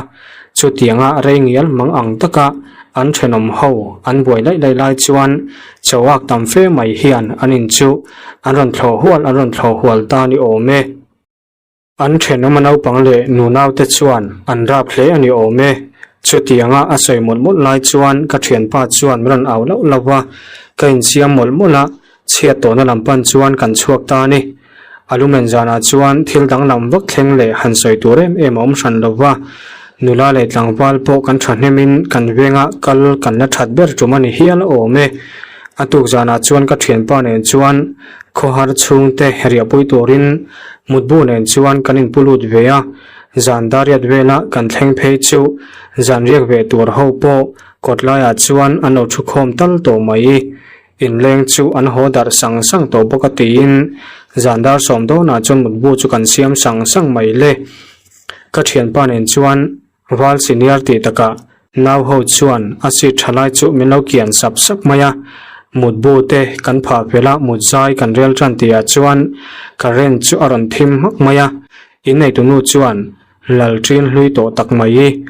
Chutianga rei ngial mang ang taka an thenawm ho an buai laih laih lai chuan chauak tam fe mai hian an in chu an rawn thlawh hual an rawn thlawh hual ta a ni awm e. An thenawm a naupang leh nunaute chuan an rap hle a ni awm e. Chutianga a sawi mawlh mawlh lai chuan ka thianpa chuan min rawn au lauh lauh a, ka insiam mawlh mawlh a, chhiat tawhna lam pan chuan kan chhuak ta a ni. A lumen zanah chuan thil danglam vak thleng leh han sawi tur em em a awm hran lo va, nula leh tlangval pawh kan thahnemin kan venga kal kan la that ber tum a ni hial awm e. A tuk zanah chuan ka thianpa nen chuan khawhar chhungte riahpui turin Mutbu nen chuan kan inpu lut ve a, zan dariat vela kan thleng phei chu zan riak ve tur ho pawh kawt laiah chuan an lo thu khawm tal tawh mai. Inleng chu an haw darh sang sang tawh bawk a tiin zan dar sawm dawnah chuan mutbu chu kan siam sang sang mai le. Ka thianpa nen chuan Val senior tih takah nau ho chuan a seat tha lai chu min lo kian sap sap mai a, mutbu te kan phah fel a, mut zai kan rel tan tihah chuan current chu a rawn thim hmak mai a, inneitu nu chuan lal ṭin hlui tawh tak mai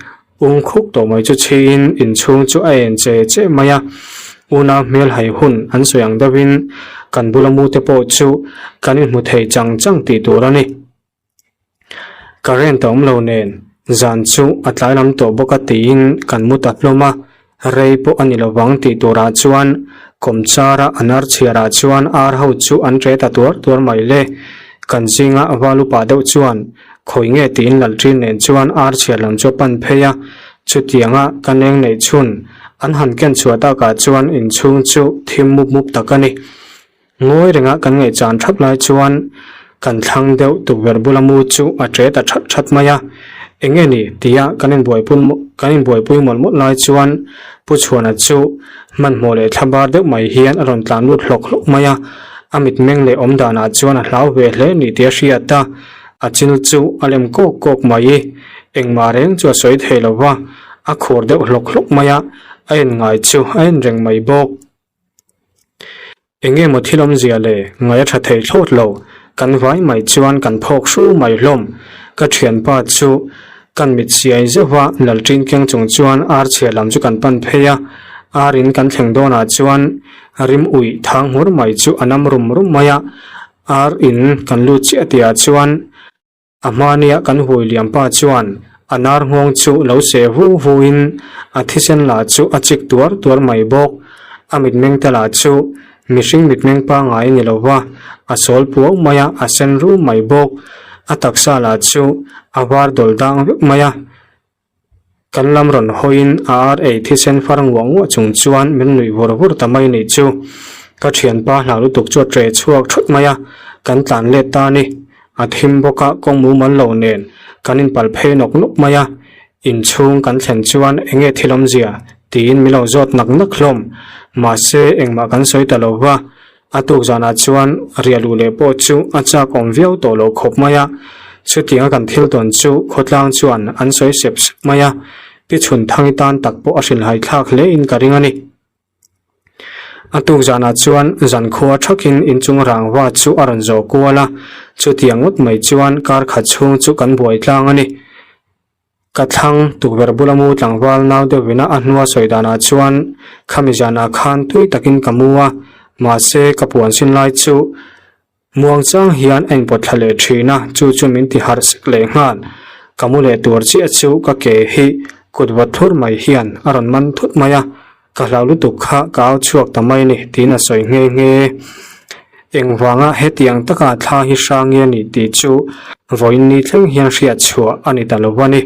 ung khuk tawh mai chu chhiin inchhung chu a en che che mai a, unau hmel hai hun an sawi ang deuhin kan bula mu te pawh chu kan inhmu thei chang chang tih tur a ni. Current a awm lo nen zan chu a tlai lam tawh bawk a tiin kan mu ta hlawm a, rei pawh a ni lovang tih turah chuan kawmchara an ar chhiarah chuan ar ho chu an ṭe ta tuar tuar mai le. Kan zinga val upa deuh chuan khawi nge tiin lalṭin nen chuan ar chhiar lam chu a pan phei a, chutianga ka neng neih chhun an han ken chhuah takah chuan inchhung chu thim mup mup tak a ni. Ngawi renga kan ngaihchan thap lai chuan Kan thlang deuh tukverh bula mu chu a ṭe ta ṭhat ṭhat mai a. Eng nge ni? tia kan inbuaipui kan inbuaipui mawlh mawlh lai chuan Pu Chhuana chu hmanhmawh leh thla bar deuh mai hian a rawn tlan lut hlawk hlawk mai a. A mitmeng leh awm danah chuan a hlau ve hle ni tih a hriat a. A chil chu a lem kawk kawk mai. Engmah reng chu a sawi thei lo va, a khur deuh hlawk hlawk mai a, a en ngai chu a en reng mai bawk. Eng emaw thil awmzia le ngaih a tha thei thlawt lo, kan vai mai chuan kan phawk hru mai hlawm. Ka thianpa chu kan mit siai zeuh va, Lalṭin keng chung chuan ar chhia lam chu kan pan phei a, ar in kan thleng dawnah chuan rim uih thang hmur mai chu a nam rum rum mai a, ar in kan lut chiah tihah chuan A hmania kan hui liam pa chuan a nar nghawng chu lo seh vu vu in a thisen lah chu a chik tuar tuar mai bawk. A mitmeng te lah chu mihring mitmeng pangngai a ni lo va, a sawl puau mai a, a sen ru mai bawk. A taksa lah chu a var dawl dang vek mai a. Kan lam rawn hawiin a ar ei thisen far nguah nguah chung chuan min nuih vur vur ta mai nih chu. Ka thianpa hlau lutuk chu a ṭe chhuak thut mai a, kan tlan let ta a ni. A thim bawk a, kawng mumal lo nen kan inpal phei nawk nawk mai a. Inchhung kan thlen chuan eng nge thil awmzia tiin min lo zawt nak nak hlawm. Mahse, engmah kan sawi ta lo va. A tuk zanah chuan riahluh leh pawh chu a chak awm viau tawh lo khawp mai a, chutianga kan thil tawn chu khawtlang chuan an sawi sep sep mai a, pi chhun thangi tan tak pawh a hrilhhai thlak hle in ka ring a ni. A tuk zanah chuan zankhua thakin inchung rangva chu a rawn zawh kual a, chutiang ngawt mai chuan kar khat chhung chu kan buai tlang a ni. Ka thlang tukverh bula mu tlangval nau deuh ina a hnua sawi danah chuan khami zanah khan tui takin ka mu a, mahse ka puan sin lai chu muang chang hian a inpawt thla leh thin a, chu chu min ti harh sek leh nghal. Ka mu leh tur chiah chu ka ke hi kut vawt thlur mai hian a rawn man thut mai a, Ka hlau lutuk kha ka au chhuak ta mai ni tiin a sawi nghe nghe. Engvanga hetiang taka thla hi hrang nge ni tih chu vawiin ni thleng hian hriat chhuah a ni ta lo a ni.